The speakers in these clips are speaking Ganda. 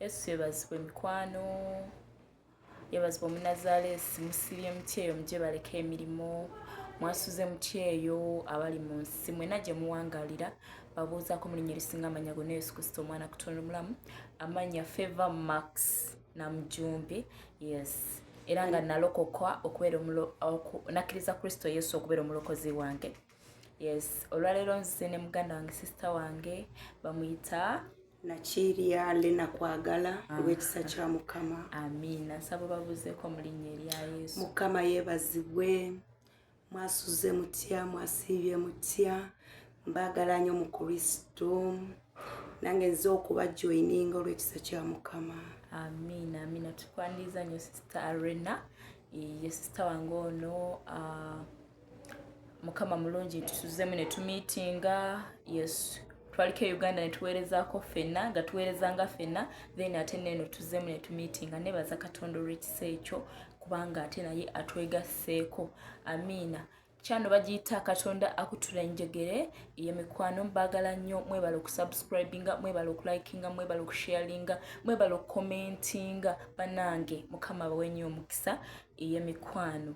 Yesu yebazibwe mikwano, yebazibwe omunazaalesi. Musibye mutya eyo mugye baleka emirimu? Mwasuze mutya eyo abali mu nsi mwena gye muwangalira? Babuuzaako mu linnya erisinga amanya gonna, Yesu Kristo omwana Katonda omulamu. Amanya Favor Max Namujumbi. Yes, era nga nalokoka okubeera, nakkiriza Kristo Yesu okubeera omulokozi wange. Yes, olwaleero nzize ne muganda wange, sister wange, bamuyita Nakiirya Lena Kwagala olw'ekisa kya Mukama. Amiina. Nsaba babuuzeeko mu linnya erya Yesu. Mukama yeebazibwe. Mwasuze mutya? Mwasiibye mutya? Mbaagala nnyo mu Kristo. Nange nze okuba joininga olw'ekisa kya Mukama. Amiina, amiina. Tukwaniriza nnyo, Sister Arena. Ye sister wange ono. Mukama mulungi, tusuzemu ne tumeetinga. Yes, twaliko e Uganda ne tuweerezaako ffenna, nga tuweerezanga ffenna, then ate neeno tuzemu ne tumeetinga. Nebaza Katonda olw'ekisa ekyo, kubanga ate naye atwegasseeko. Amiina. Kyano bagiyita Katonda Akutula Enjegere. Ye mikwano, mbaagala nnyo. Mwebala okusubscribinga, mwebala okulikinga, mwebala okusharinga, mwebala okucommentinga. Banange, Mukama abawe nnyo omukisa. Ye mikwano,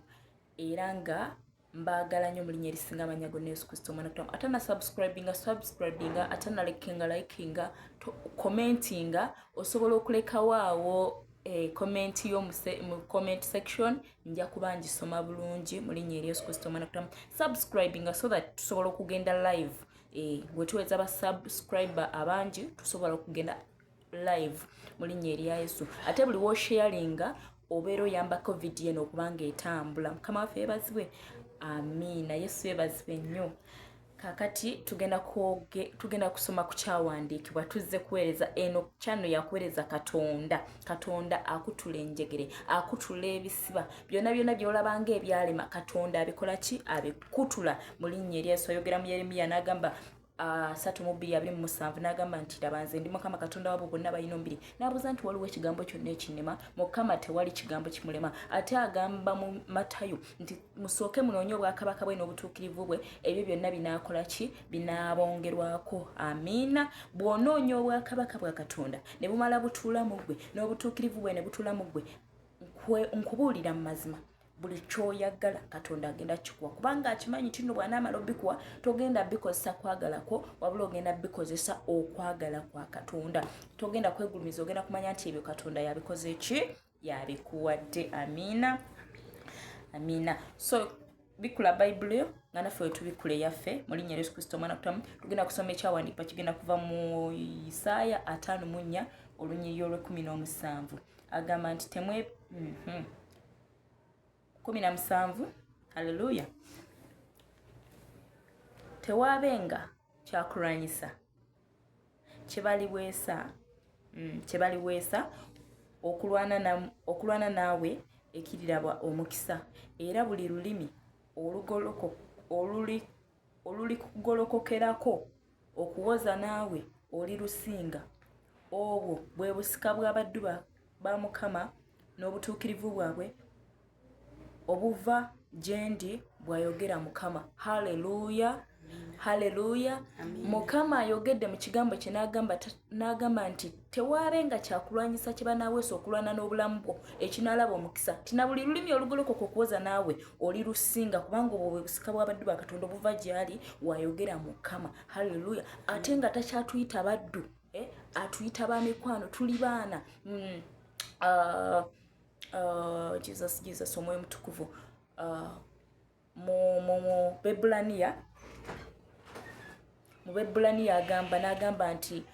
era nga mbaagala nnyo mu linnya erisinga amanya gonna, Yesu Kristo omwana Kutamu. Ate na subscribinga, subscribinga, ate na likinga, likinga, commentinga. Osobola okulekawo awo comment yo mu comment section, nja kuba ngisoma bulungi mu linnya eri Yesu Kristo omwana Kutamu. Subscribinga so that tusobola okugenda live. Bwe tuweza ba subscriber abangi, tusobola okugenda live mu linnya erya Yesu. Ate buli wosharinga, obeera oyambako vidiyo eno okubanga etambula. Mukama waffe yebazibwe. Amiina. Yesu yebazibwe nnyo. Kakati tugenda kusoma ku kyawandiikibwa. Tuzze kuweereza eno kyano yakuweereza Katonda. Katonda akutula enjegere, akutula ebisiba byonna byonna byolabanga ebyalema. Katonda abikola ki? Abikutula mu linnya erya Yesu. Ayogera mu Yeremiya n'agamba 32:27, n'agamba nti, "Laba, nze ndi Mukama Katonda wabo bonna balina omubiri." N'abuuza nti, "Waliwo ekigambo kyonna ekinnema?" Mukama tewali kigambo kimulema. Ate agamba mu Matayo nti, "Musooke munoonye obwakabaka bwe n'obutuukirivu bwe, ebyo byonna binaakola ki? Binaabongerwako." Amiina. Bw'onoonya obwakabaka bwa Katonda ne bumala butuula mu ggwe, n'obutuukirivu bwe ne butuula mu ggwe, nkubuulira mu mazima, buli kyoyagala Katonda agenda kikuwa, kubanga akimanyi nti nno bw'anaamala obikuwa, togenda bikozesa kwagalako, wabula ogenda bikozesa okwagala kwa Katonda. Togenda kwegulumiza, ogenda kumanya nti ebyo Katonda yabikoze ki? Yabikuwadde. Amiina, amiina. So bikula Bayibuli yo nga naffe wetubikula eyaffe mu linnya Yesu Kristo omwana kutamu. Tugenda kusoma ekyawandiikibwa, kigenda kuva mu Isaaya 54, olunyiriri olw'e17. Agamba nti temwe 17. Haleluya. "Tewaabenga kyakulwanyisa kyebaliweesa okulwana naawe ekirirabwa omukisa, era buli lulimi olulikugolokokerako okuwoza naawe olirusinga. Obwo bwe busika bw'abaddu ba Mukama n'obutuukirivu bwabwe obuva gye ndi, bw'ayogera Mukama." Haleluya, haleluya. Mukama ayogedde mu kigambo kye n'agamba nti tewaabenga kyakulwanyisa kye banaaweesa okulwana n'obulamu bwo ekinaalaba omukisa, tina buli lulimi olugolokoka okuwoza naawe oli lusinga, kubanga obwo bwe busika bw'abaddu ba Katonda obuva gy'ali, wayogera Mukama. Haleluya. Ate nga takyatuyita baddu, eh? Atuyita ba mikwano, tuli baana. Jesus, Jesus, Omwoyo Mutukuvu. Mu Bebulaniya agamba n'agamba nti,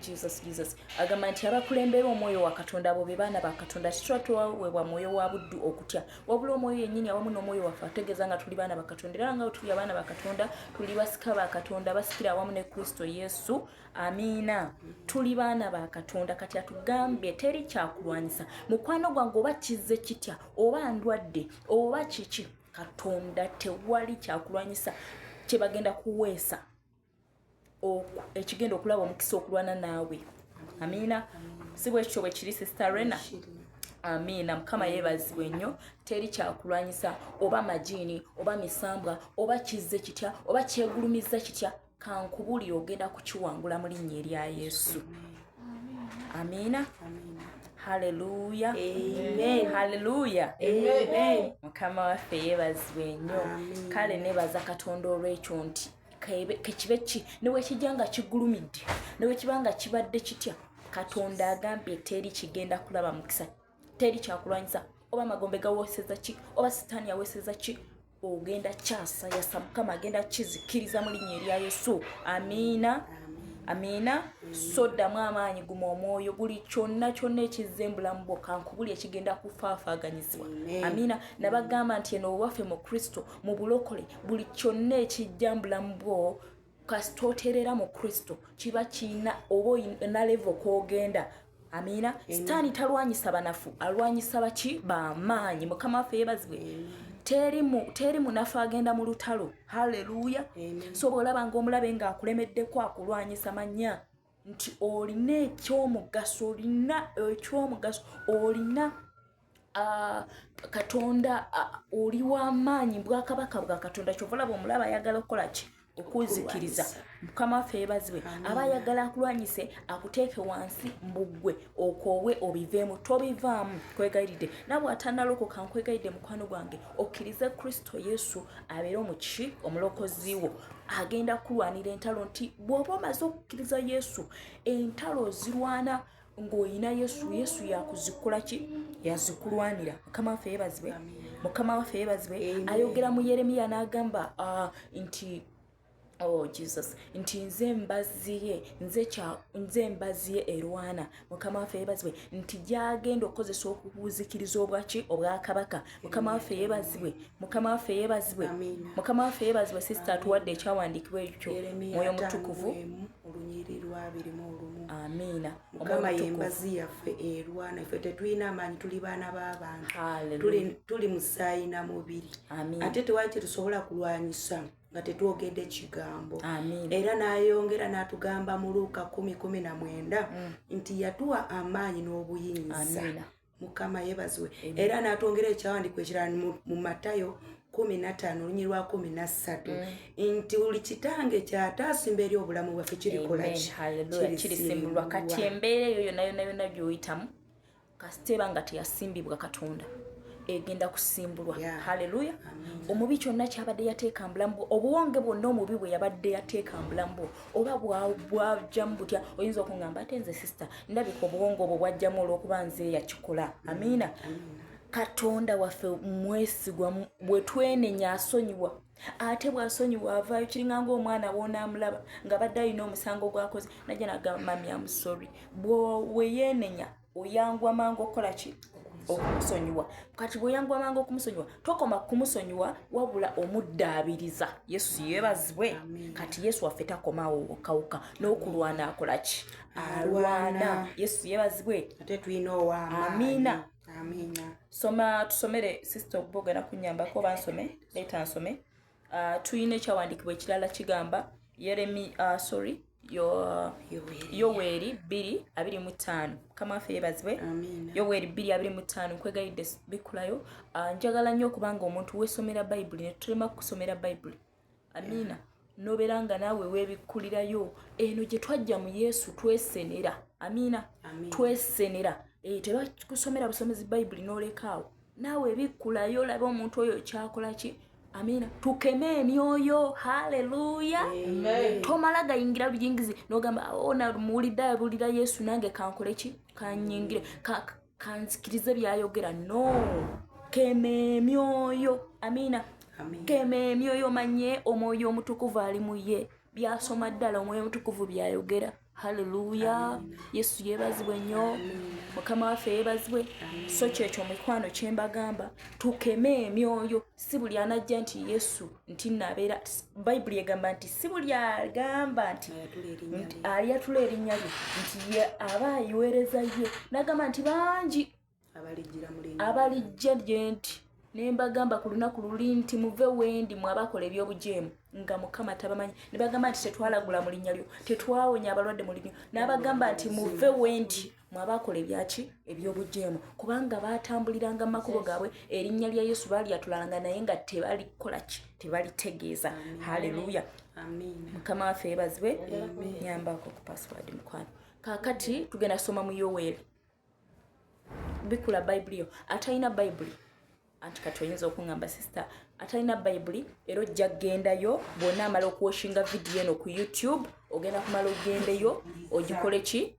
Jesus, Jesus, agamba nti abakulembera Omwoyo wa Katonda, abo be baana ba Katonda. Tituba twaweebwa mwoyo wa buddu okutya, wabula Omwoyo yennyini awamu n'omwoyo waffe ategeeza nga tuli baana ba Katonda. Era nga tuli abaana ba Katonda, tuli basika ba Katonda, basikira awamu ne Kristo Yesu. Amiina. Tuli baana ba Katonda. Kati atugambye teri kyakulwanyisa, mukwano gwange, oba kizze kitya, oba ndwadde, oba kiki, Katonda tewali kyakulwanyisa kyebagenda kuweesa ekigenda okulaba omukisa okulwana naawe. Amiina. Si bwekityo bwe kiri, Sister Rena? Amiina. Mukama yeebazibwe nnyo. Teri kyakulwanyisa, oba majiini, oba misambwa, oba kizze kitya, oba kyegulumiza kitya, kankubuulire, ogenda kukiwangula mu linnya erya Yesu. Amiina. Haleluya, haleluya. Mukama waffe yeebazibwe nnyo. Kale nebaza Katonda olw'ekyo nti kekibe ki newekijja nga kigulumidde, newekiba nga kibadde kitya, Katonda agambye teri kigenda kulaba mukisa, teri kyakulwanyisa, oba amagombe gawoseza ki, oba sitaani yaweseza ki, ogenda kyasa yasa, Mukama agenda kizikiriza mu linnya erya Yesu. Amiina, amiina. So ddamu amaanyi, guma omwoyo. Buli kyonna kyonna ekizza embulamu bwo, kankubuli ekigenda kufaafaaganyizibwa. Amiina. Nabagamba nti eno owaffe mu Kristo, mu bulokole, buli kyonna ekijja mbulamu bwo, kasita oterera mu Kristo, kiba kiina oba olina level kwogenda. Amiina. Sitaani talwanyisa banafu, alwanyisa baki? Bamaanyi. Mukama waffe yebazibwe. Teri munafu agenda mu lutalo. Haleluya. So bwolaba nga omulabe ng'akulemeddeko akulwanyisa, manya nti olina ekyomugaso, olina ekyomugaso, olina Katonda, oli w'amaanyi, bwakabaka bwa Katonda. Kyova olaba omulaba ayagala okukola ki? Okuzikiriza. Mukama waffe yebazibwe. Aba ayagala akulwanyise, akuteeke wansi, mbuggwe okoowe obiveemu. Tobivaamu, kwegayiridde. Nawe atanalokoka, nkwegayiridde mukwano gwange, okkirize Kristo Yesu abeere omuki? Omulokozi wo. Agenda kulwanira entalo, nti bw'oba omaze okukkiriza Yesu, entalo ozirwana ng'olina Yesu. Yesu yakuzikola ki? Yazikulwanira. Mukama waffe yebazibwe. Mukama waffe yebazibwe. Ayogera mu Yeremiya n'agamba nti, oh Jesus, nti nze mbaziye, nze mbaziye erwana. Mukama waffe yebazibwe. Nti gyagenda okukozesa okubuzikiriza obwaki? Obwakabaka. Mukama waffe yebazibwe. Mukama waffe yebazibwe. Mukama waffe yebazibwe. Sister atuwadde ekyawandiikibwa ekyo. Mwoyo Mutukuvu. Olunyiriri lwa 21. Amiina. Mukama yembazi yaffe erwana, ffe tetulina amaanyi, tuli baana b'abantu, tuli musaayi na mubiri, ate tewali kyetusobola kulwanyisa nga tetwogedde kigambo. Era n'ayongera n'atugamba mu Luuka 10:19 nti yatuwa amaanyi n'obuyinza. Mukama yeebazibwe. Era n'atwongera ekyawandiikwa ekirala mu Matayo 15 olunyi lwa 13 nti buli kitange kyataasimba eri obulamu bwaffe kirikola kirisimbulwa. Kati embeera eyo yonna yonna yonna gyoyitamu, kasita eba nga teyasimbibwa Katonda, egenda kusimbulwa. Haleluya. Omubi kyonna kyabadde yateeka mbulamu bwo, obuwonge bwonna omubi bwe yabadde yateeka mbulamu bwo, oba bwajjamu butya, oyinza okuŋŋamba ate nze sister ndabika obuwonge obwo bwajjamu olw'okuba nze yakikola. Amiina. Katonda waffe mwesigwa, bwe twenenya asonyiwa, ate bw'asonyiwa avaayo kiringa ngaomwana bw'onaamulaba nga badde alina omusango gwakoze, najja nagamba, "Mummy, am sorry." Bweweyeenenya oyangwa mangu okukola ki? Okumusonyiwa. Kati bw'oyanguwa mangu okumusonyiwa, tokoma kumusonyiwa, wabula omuddaabiriza. Yesu yeebazibwe. Kati Yesu waffe takomaawo wokawuka n'okulwana akola ki? Alwana. Yesu yeebazibwe. Ate tulina ow'amaanyi. Amiina. Amiina. Soma, tusomere sister, okuba ogenda kunyambako oba nsome? Leeta nsome. Tulina ekyawandiikibwa ekirala kigamba Yeremi, sorry, Yoweeri 2:25. Mukama waffe yeebazibwe. Amiina. Yoweeri 2:25. Nkwegayidde bikulayo. Njagala nnyo okubanga omuntu weesomera Bayibuli, ne tulema kusomera Bayibuli. Amiina. Nobeera nga naawe weebikkulirayo eno gye twajja mu Yesu, twesenera. Amiina. Amiina. Twesenera. Tebakusomera busomezi Bayibuli n'olekaawo, naawe ebikkulayo, olabe omuntu oyo kyakola ki. Amiina. Tukeme emyoyo. Haleluya. Tomala gayingira buyingizi nogamba, "Ona muwulidde abulira Yesu, nange kankole ki? Kanyingire, kanzikirize byayogera." No, kema emyoyo. Amiina. Amiina. Kema emyoyo, manye Omwoyo Omutukuvu ali mu ye, byasoma ddala Omwoyo Omutukuvu byayogera. Haleluya. Yesu yeebazibwe nnyo. Mukama waffe yeebazibwe. So kyekyo mikwano kyembagamba, tukeme emyoyo. Si buli anajja nti Yesu nti nabeera. Bayibuli egamba nti si buli agamba nti Ayatula erinnya nti lye. Ayatula erinnya lye nti ye aba ayiweereza ye. Nagamba nti bangi abalijjira mu linnya abalijja gye nti ne mbagamba ku lunaku luli nti, "Muve wendi mwe abakola ebyobujeemu, nga Mukama tabamanyi." Ne bagamba nti, "Tetwalagula mu linnya lyo? Tetwawonya abalwadde mu linnya?" N'abagamba nti, "Muve wendi mwe abakola ebyaki? Ebyobujeemu," kubanga baatambuliranga mu makubo gaabwe, erinnya lya Yesu baalyatulanga naye nga tebalikola ki? Tebalitegeeza. Haleluya. Amiina. Mukama waffe yeebazibwe. Nyambako ku password, mukwano. Kaakati tugenda soma mu Yoweri. Bikula Bayibuli yo. Atalina Bayibuli, anti kati oyinza okuŋŋamba, sister, atalina Bayibuli, era ojja kugendayo bw'onaamala okuwatchinga vidiyo eno ku YouTube, ogenda kumala ogendeyo ogikole ki,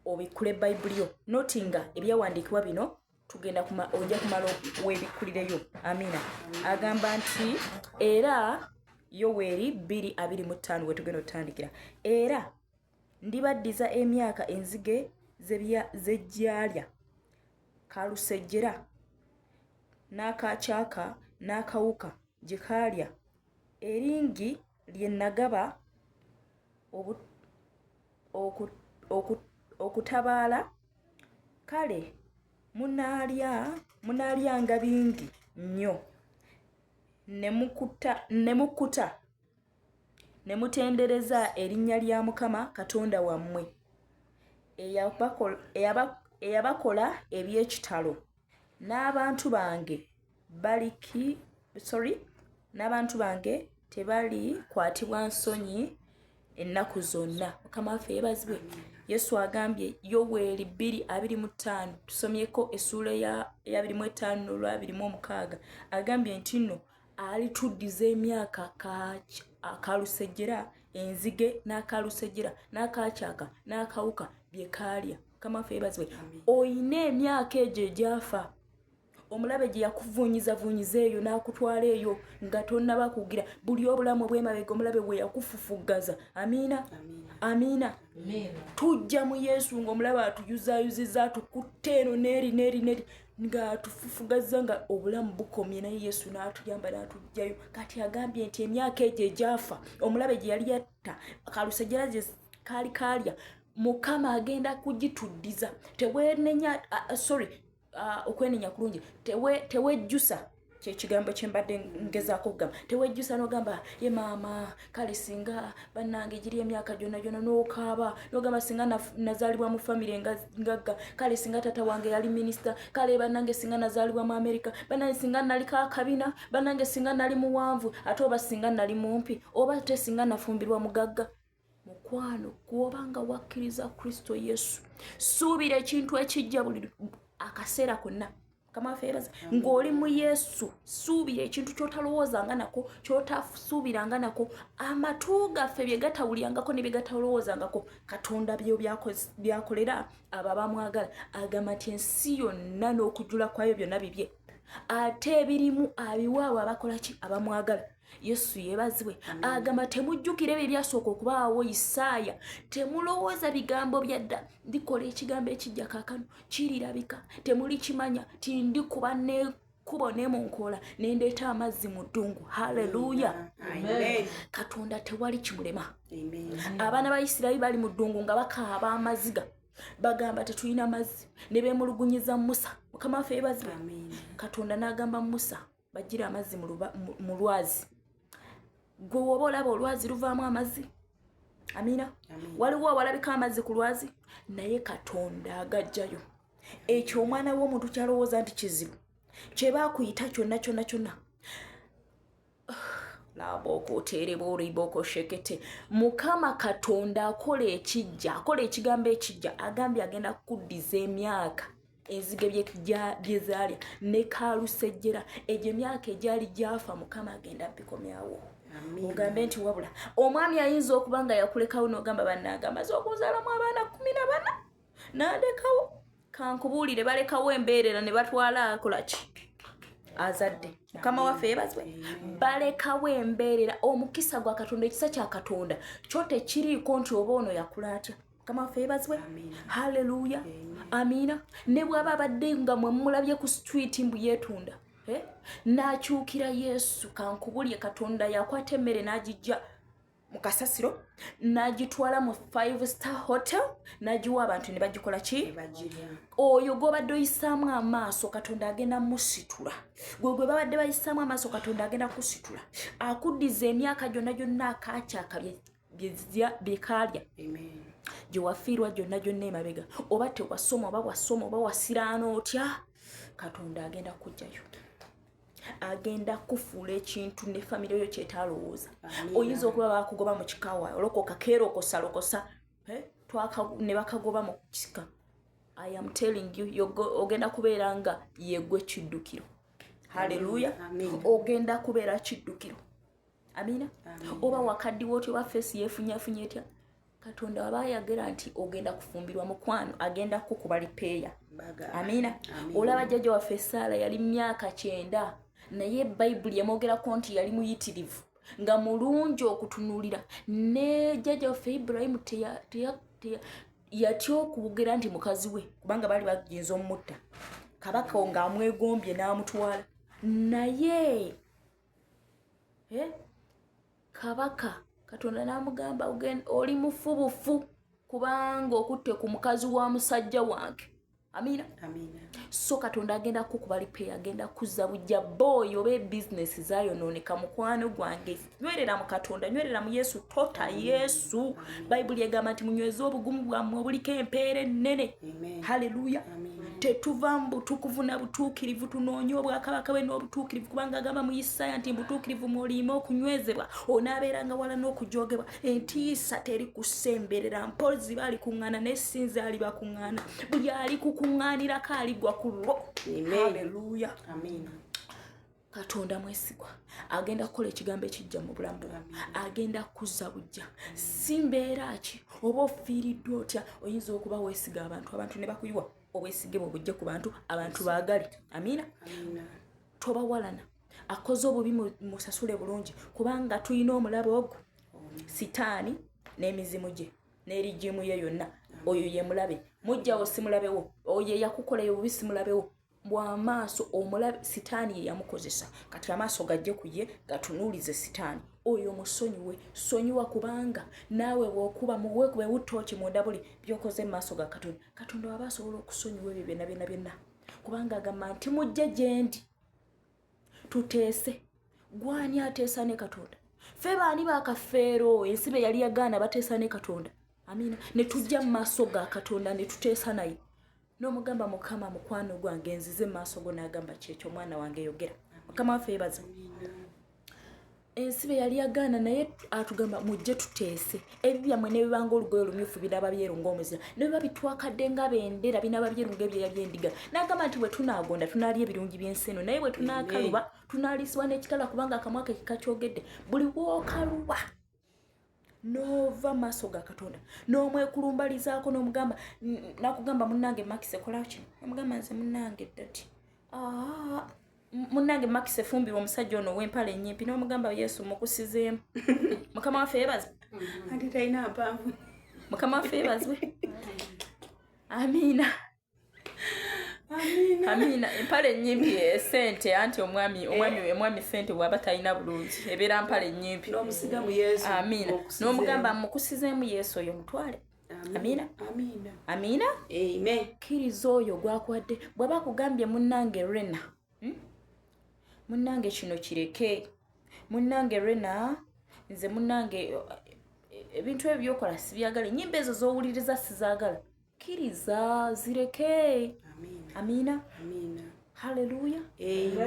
obikkule Bayibuli yo, noti nga ebyawandiikibwa bino tugenda ojja kumala weebikkulireyo. Amiina. Agamba nti era Yoweri 2:25 we tugenda otutandikira: "Era ndibaddiza emyaka enzige zejjalya, kalusejjera n'akakyaka n'akawuka gye kaalya, eringi lye nagaba okutabaala. Kale munaalyanga bingi nnyo ne mukkuta ne mutendereza erinnya lya Mukama Katonda wammwe eyabakola eby'ekitalo, n'abantu bange baliki, sorry, n'abantu bange tebalikwatibwa nsonyi ennaku zonna." Mukama waffe yeebazibwe. Yesu agambye, Yoweeri 2:25, tusomyeko essuula eya 25 n'olwa 26, agambye nti nno alituddiza emyaka akalusejjera, enzige n'akalusejjera n'akakyaka n'akawuka bye kaalya. Mukama waffe yeebazibwe. Oyina emyaka egyo egyafa, omulabe gye yakuvuunyizavuunyiza eyo n'akutwala eyo nga tonnaba kugira buli obulamu obw'emabega, omulabe bwe yakufufuggaza. Amiina, amiina. Tujja mu Yesu ng'omulabe atuyuzaayuzizza, atukutte eno n'eri n'eri n'eri, ng'atufufugazza, nga obulamu bukomye, naye Yesu n'atuyamba n'atugjayo. Kati agambye nti emyaka egyo egyafa, omulabe gye yali yatta, kalusejjera gye kaali kaalya, Mukama agenda kugituddiza. Tewenenya, sorry, okwenenya kulungi, tewejjusa, kyekigambo kyembadde ngezaako okugamba. Tewejjusa nogamba, "Ye maama, kale singa bannange giri emyaka gyonna gyonna," n'okaaba nogamba, "Singa nazaalibwa mu famire ngagga, kale singa tata wange yali minisita, kale bannange singa nazaalibwa mu Amerika, bannange singa naliko akabina, bannange singa nali muwanvu, ate oba singa nali mumpi, oba te singa nafumbirwa mugagga." Mukwano, gwobanga wakkiriza Kristo Yesu, suubira ekintu ekijja buli akaseera konna. Mukama waffe yebaza. Ng'oli mu Yesu, suubira ekintu kyotalowoozanga nako, kyotasuubiranga nako, amatu gaffe bye gatawulyangako ne bye gatalowoozangako, Katonda byo byakolera abo abamwagala. Agamba nti ensi yonna n'okujula kwayo byonna bibye, ate ebirimu abiwa abo abakola ki? Abamwagala. Yesu yeebazibwe. Agamba, "Temujjukira ebyo ebyasooka okubaawo." Isaaya, "Temulowooza bigambo byadda. Ndikola ekigambo ekijja kaakano, kirirabika, temulikimanya ti ndikuba nekkubo ne mu nkoola, nendeeta amazzi mu ddungu." Haleluya! Katonda tewali kimulema. Abaana ba Isirayiri bali mu ddungu nga bakaaba amaziga, bagamba, "Tetulina mazzi," ne beemulugunyiza Musa. Mukama waffe yeebazibwe. Katonda n'agamba Musa bagira amazzi mu lwazi. Gwe woba olaba olwazi luvaamu amazzi, amiina, waliwo awalabika amazzi ku lwazi, naye Katonda agajjayo. Ekyo omwana w'omuntu kyalowooza nti kizibu, kyebaakuyita kyonna kyonna kyonna labokotereboribokoshekete, Mukama Katonda akola ekijja, akola ekigambo ekijja. Agambye agenda kuddiza emyaka enzige byezaalya ne kalusejjera. Egyo emyaka egyali gyafa, Mukama agenda bikomyawo. Ogambe nti wabula omwami ayinza okuba nga yakulekawo, nogamba, "Bannange, amaze okuzaalamu abaana 14 nandekawo." Kankubuulire, balekawo embeerera ne batwala akolaki azadde. Mukama waffe yebazibwe. Balekawo embeerera. Omukisa gwa Katonda, ekisa kya Katonda kyo tekiriiko nti oba ono yakula atya. Mukama waffe yebazibwe. Haleluya, amiina. Ne bwaba abadde nga mwe mulabye ku street mbu yeetunda, eh? N'akyukira Yesu, kankubulye, Katonda yakwata emmere n'agijja mu kasasiro n'agitwala mu five star hotel n'agiwa abantu ne bagikola ki? Oyo gwobadde oyisaamu amaaso, Katonda agenda musitula. Gwe gwe babadde bayisaamu amaaso, Katonda agenda kusitula, akuddiza emyaka gyonna gyonna akakyaka byekaalya, gye wafiirwa gyonna gyonna emabega, oba tewasoma, oba wasoma, oba wasiraana otya, Katonda agenda kujjayo, agenda kufuula ekintu ne famire yo kyetalowooza. Oyinza okuba bakugoba mu kikawa, olokoka keerokosalokosa. Eh, ne bakagoba mu kika. I am telling you, ogenda kubeera nga yegwe kiddukiro. Haleluya, ogenda kubeera kiddukiro. Amiina. Oba wakaddiwa otya, oba feesi yefunyafunya etya, Katonda waba ayagera nti ogenda kufumbirwa, mukwano, agenda kukuba lipeeya. Amiina. Olaba jjajja waffe Saala yali myaka 90, naye Bayibuli emwogerako nti yali muyitirivu nga mulungi okutunuulira. Ne jjajja waffe Ibulayimu yatya okwogera nti mukazi we, kubanga baali bayinza omutta. Kabaka ng'amwegombye n'amutwala, naye eh, kabaka Katonda n'amugamba, oli mufu bufu, kubanga okutte ku mukazi wa musajja wange. Amiina. So Katonda agenda kukuba lipeya, agenda kuzza bujja boy oba ebizinesi zayonooneka. Mukwano gwange, nywerera mu Katonda, nywerera mu Yesu, tota Yesu. Bayibuli egamba nti munyweze obugumu bwammwe obuliko empeera ennene. Haleluya. Tetuva mu butukuvu na butuukirivu, tunoonye obwakabaka bwe n'obutuukirivu, kubanga agamba mu Isaaya nti mbutuukirivu mwoliime okunywezebwa, onaabeeranga wala n'okujogebwa, entiisa teri kusemberera. Mpozi bali kuŋŋaana, naye sinze ali bakuŋŋaana. Buli ali kukuŋŋaanirako aligwa ku lwo. Haleluya. Katonda mwesigwa, agenda kukola ekigambo ekijja mu bulamu bwo, agenda kuzza bujja. Si mbeera ki oba ofiiriddwa otya, oyinza okuba weesiga abantu, abantu ne bakuyiwa, obwesige bwe bujje ku bantu, abantu baagale. Amiina. Tobawalana, akoze obubi musasule bulungi, kubanga tulina omulabe ogwo Sitaani n'emizimu gye n'erijimu ye yonna. Oyo ye mulabe. Mujjawo si mulabewo, oyo eyakukolayo obubi si mulabewo. Bw'amaaso omulabe Sitaani ye yamukozesa, kati amaaso gajje ku ye, gatunuulize Sitaani oyo. Musonyiwe, sonyiwa, kubanga naawe bw'okuba muwekubewu tooki munda, buli byokoze mu maaso ga Katonda, Katonda waba asobola okusonyiwa ebyo byonna byonna byonna, kubanga agamba nti mujje gye ndi tuteese. Gwani ateesa ne Katonda? Ffe baani bakafeero ensi be yali yagaana bateesa ne Katonda? Amiina. Ne tujja mu maaso ga Katonda ne tuteesa naye, n'omugamba, Mukama, mukwano gwange, nzize mu maaso go. N'agamba, kyekyo omwana wange, yogera. Mukama waffe yebaza. Ensi be yali yagaana, naye atugamba mujje tuteese. Ebi byammwe ne bibanga olugoye olumyufu, binaaba byeru ng'omuzira, ne biba bitwakadde nga bendera, binaaba byeru ng'ebyeya by'endiga. N'agamba nti bwe tunaagonda tunaalya ebirungi by'ensi eno, naye bwe tunaakaluba tunaaliisibwa n'ekitala, kubanga akamwa ke kakyogedde. Buli wookaluba n'ova maaso ga Katonda n'omwekulumbalizaako n'omugamba, nakugamba, munnange Makise, kola kino, omugamba, nze munnange ddati, munnange Makise, fumbirwa omusajja ono ow'empale ennyimpi, n'omugamba, Yesu mukusizeemu. Mukama waffe yeebazibwe. Anti talina mpanvu. Mukama waffe yeebazibwe. Amiina. Amiina. Empale ennyimpi esente, anti omwami omwami omwami sente bw'aba talina bulungi, ebeera mpale ennyimpi. N'omusiga mu Yesu. Amiina. N'omugamba, mukusizeemu Yesu, oyo mutwale. Amiina. Amiina. Kkiriza oyo gwakuwadde. Bw'aba akugambye, munnange Rena, Munnange kino kireke, munnange Rena, nze munnange ebintu ebyo byokola sibyagala, ennyimba ezo z'owuliriza sizaagala, kkiriza zireke. Amiina. Haleluya.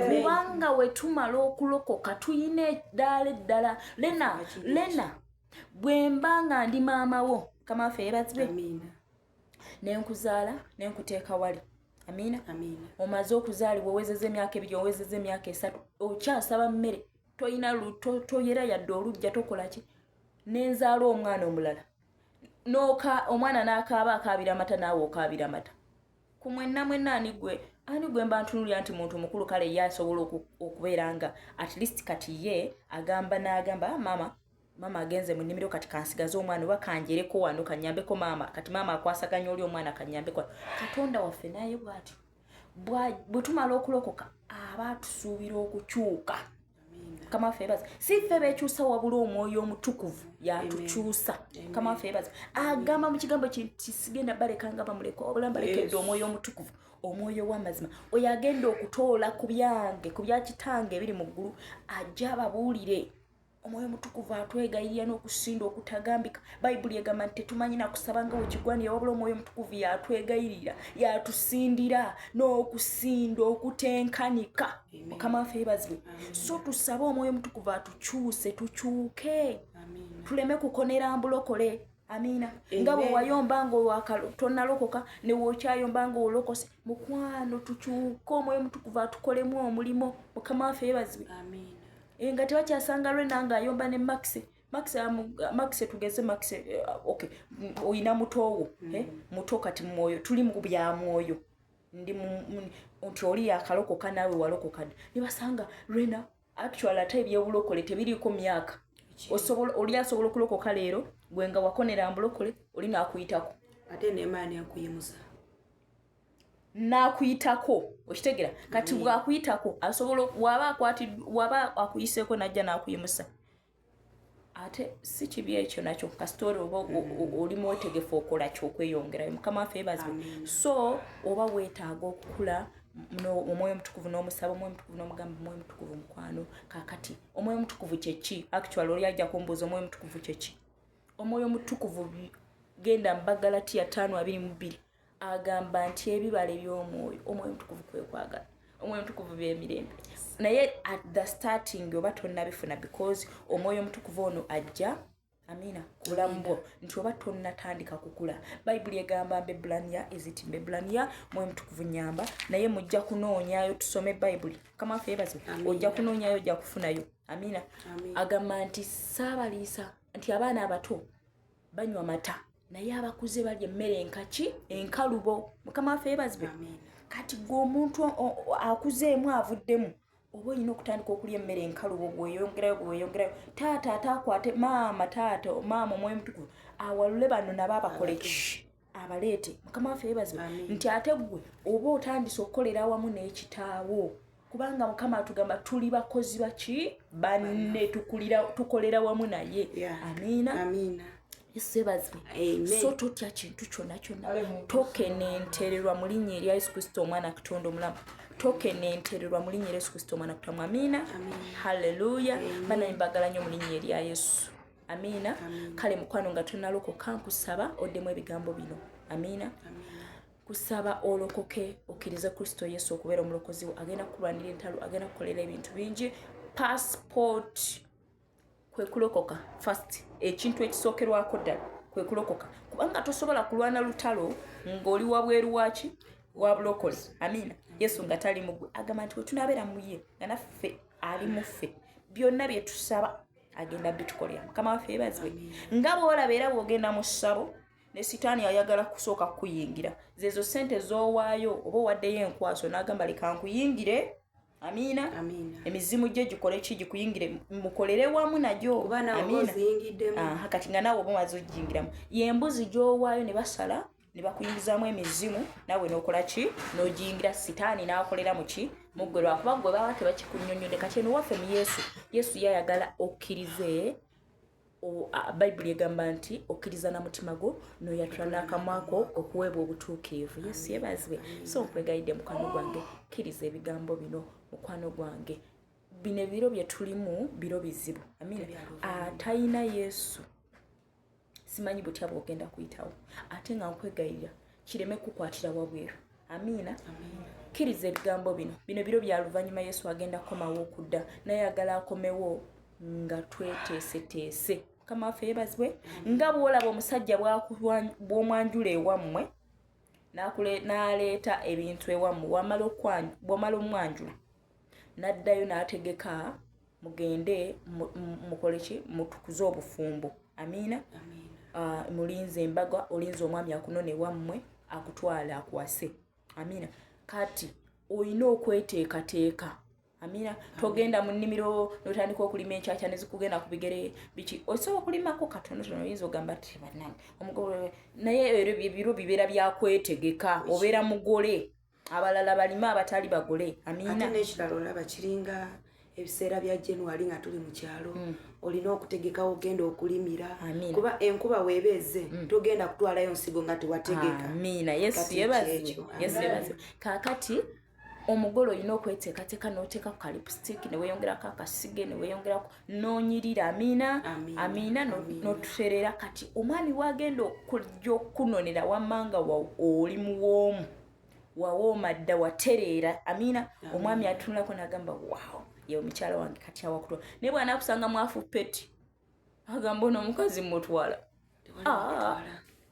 Kubanga we tumala okulokoka tuyina eddaala eddala. Lena, Lena, bwe mba nga ndi maama wo, Mukama waffe yeebazibwe, nenkuzaala nenkuteeka wali. Amiina. Omaze okuzaalibwa, owezeza emyaka 2, owezeza emyaka 3, okyasaba mmere, toyina toyera yadde olujja, tokola ki, nenzaala omwana omulala, noka omwana n'akaaba, akaabira amata, naawe okaabira amata. Ku mwenna mwenna, ani gwe, ani gwe mba ntunulira nti muntu mukulu, kale ye asobola okubeera nga at least kati ye agamba n'agamba, ah, maama, maama agenze mu nnimiro, kati kansigaze omwana oba kanjereko wano kanyambeko maama, kati maama akwasaganya oli omwana, kanyambeko wano. Katonda waffe naye bw'atyo, bwe tumala okulokoka aba atusuubira okukyuka. Mukama waffe yebaza. Si ffe bekyusa, wabula Omwoyo Omutukuvu yatukyusa. Mukama waffe yebaza. Agamba mu kigambo nti sigenda baleka nga bamuleka, wabula mbalekedde Omwoyo Omutukuvu, Omwoyo w'amazima, oyo agenda okutoola ku byange, ku bya Kitange ebiri mu ggulu, ajja ababuulire. Omwoyo Omutukuvu atwegayirira n'okusinda okutagambika. Bayibuli egamba nti tetumanyi nakusaba nga wekigwanira, wabula Omwoyo Omutukuvu yatwegayirira, yatusindira n'okusinda okutenkanika. Mukama waffe yebazibwe. So tusabe Omwoyo Omutukuvu atukyuse, tukyuke, tuleme kukonera mbulokole. Amiina. Nga bwe wayomba nga tonalokoka, ne wokyayomba nga olokose, mukwano tukyuke, Omwoyo Omutukuvu atukolemu omulimo. Mukama waffe yebazibwe. E, nga tebakyasanga Lwena nga ayomba ne Max. Max, Max, tugeze Max, okay, oyina mutoowo, eh, muto kati mwoyo, tuli mu bya mwoyo, ndi nti oli yakalokoka naawe walokoka dda, nibasanga Lwena. Actually, ate ebyobulokole tebiriiko myaka. Osobola, oli asobola okulokoka leero, gwe nga wakonera mbulokole, oli naakuyitako. Ate nemaani akuyimusa. N'akuyitako, okitegera? Kati bw'akuyitako, asobola waba akwati waba akuyiseeko, najja n'akuyimusa. Ate si kibi ekyo nakyo, kasita oli oba oli mwetegefu okola kyokweyongerayo. Mukama waffe yeebazibwe. So oba weetaaga okukula Omwoyo Omutukuvu, n'omusaba Omwoyo Omutukuvu, n'omugamba, "Omwoyo Omutukuvu, mukwano." Kakati Omwoyo Omutukuvu kyeki? Actually, oli ajja kumbuuza, "Omwoyo Omutukuvu kyeki?" Omwoyo Omutukuvu, genda Mbagalatiya 5:22, agamba nti ebibala eby'omwoyo, Omwoyo Omutukuvu, kwe kwagala, Omwoyo Omutukuvu by'emirembe. Naye at the starting oba tonnabifuna, because Omwoyo Omutukuvu ono ajja, amiina, ku bulamu bwo nti oba tonnatandika kukula. Bayibuli egamba Mbebulaniya, eziti Mbebulaniya, Mwoyo Mutukuvu nyamba, naye mujja kunoonyayo tusome Bayibuli. Mukama waffe yeebazibwe. Ojja kunoonyayo, ojja kufunayo. Amiina. Agamba nti saabaliisa nti abaana abato banywa mata, naye abakuze balya emmere enkaki, enkalubo. Mukama waffe yeebazibwe. Kati gwe omuntu akuzeemu, avuddemu, oba olina okutandika okulya emmere enkalubo, gweyongerayo, gweyongerayo. Taata ate akwate maama, taata, maama, Omwoyo Mutukuvu awalule bano nabo abakole ki? Abaleete. Mukama waffe yeebazibwe. Nti ate gwe oba otandise okukolera awamu n'ekitaawo, kubanga Mukama atugamba tuli bakozi baki? Banne, tukolera wamu naye. Amiina. Amiina. Yesu yebazibwe. So totya kintu kyonna kyonna, tokenentererwa mu linnya erya Yesu Kristo Omwana Katonda omulamu. Tokenentererwa mu linnya erya Yesu Kristo Omwana Katonda. Amiina, halleluya. Banaye, mbagala nnyo mu linnya erya Yesu. Amiina. Kale mukwano, nga tonalokoka, nkusaba oddemu ebigambo bino. Amiina. Kusaba olokoke, okkirize Kristo Yesu okubeera omulokozi wo. Agenda kukulwanira entalo, agenda kukolera ebintu bingi. Passport kwe kulokoka first. Ekintu ekisookerwako ddala kwe kulokoka, kubanga tosobola kulwana lutalo ng'oli wabweru waki? Wa bulokole. Amiina. Yesu nga tali mugwe, agamba nti wetunabeera mu ye, nga naffe ali muffe, byonna bye tusaba agenda bitukolera. Mukama waffe yebazibwe. Nga bwolaba era bw'ogenda mu ssabo, ne Sitaani ayagala kusooka kukuyingira. Zezo sente z'owaayo, oba owaddeyo enkwaso, n'agamba, "Leka nkuyingire." Amiina. Emizimu gye gikole ki? Gikuyingire, mukolere wamu nagyo. Amiina. Kati nga naawe oba omaze ogiyingiramu, yembuzi gy'owaayo ne basala ne bakuyingizaamu emizimu, naawe n'okola ki? N'ogiyingira. Sitaani n'akolera muki? Muggwe, lwakuba gwe baba tebakikunyonyodde. Kati eno waffe mu Yesu, Yesu yayagala okkirize. Bayibuli egamba nti okkiriza na mutima gwo, noyatula n'akamwako okuweebwa obutuukirivu. Yesu yebazibwe. So nkwegayidde, mukwano gwange, kkiriza ebigambo bino. Mukwano gwange, bino ebiro bye tulimu biro bizibu. Amiina. Atayina Yesu, simanyi butya bwogenda kuyitawo. Ate nga nkwegayirira kireme kukwatira wabweru. Amiina. Kkiriza ebigambo bino. Bino biro bya luvannyuma. Yesu agenda kukomawo okudda, naye agala akomewo nga tweteeseteese. Mukama waffe yebazibwe. Nga bw'olaba omusajja bw'omwanjula ewammwe, n'aleeta ebintu ewammwe, bw'omala omwanjula, n'addayo n'ategeka mugende mukole ki? Mutukuze obufumbo. Amiina. Mulinze embaga, olinze omwami akunona ewammwe, akutwala akuwase. Amiina. Kati olina okweteekateeka. Amiina. Togenda mu nnimiro notandika okulima enkyakya nezikugenda ku bigere biki. Osobola okulimako katonotono, oyinza ogamba ti, "Bannange, omugole," naye eryo ebiro bibeera byakwetegeka, obeera mugole, abalala balime abatali bagole. Ate Amiina. N'ekirala, olaba kiringa ebiseera bya January nga tuli mu kyalo, olina okutegekawo ogenda okulimira. Amiina. Kuba enkuba weeba eze, togenda kutwalayo nsigo nga tewategeka. Amiina. Yesu Kati yebazibwe. kyekyo. Yesu Amiina. yebazibwe. Kaakati omugole olina okweteekateeka, n'oteeka ku kalipstick, ne weeyongerako akasige, ne weeyongerako n'onyirira. Amiina. Amiina. Amiina. N'otuterera. Kati omwami wagenda okujja okukunonera, wammanga oli muwoomu, wawooma dda, watereera. Amiina. Omwami atunulako n'agamba, "Waawo, ye omukyala wange." Kati awakutwa, naye bw'anaakusanga mwafu peti, agamba, "Ono omukazi mutwala." Ah,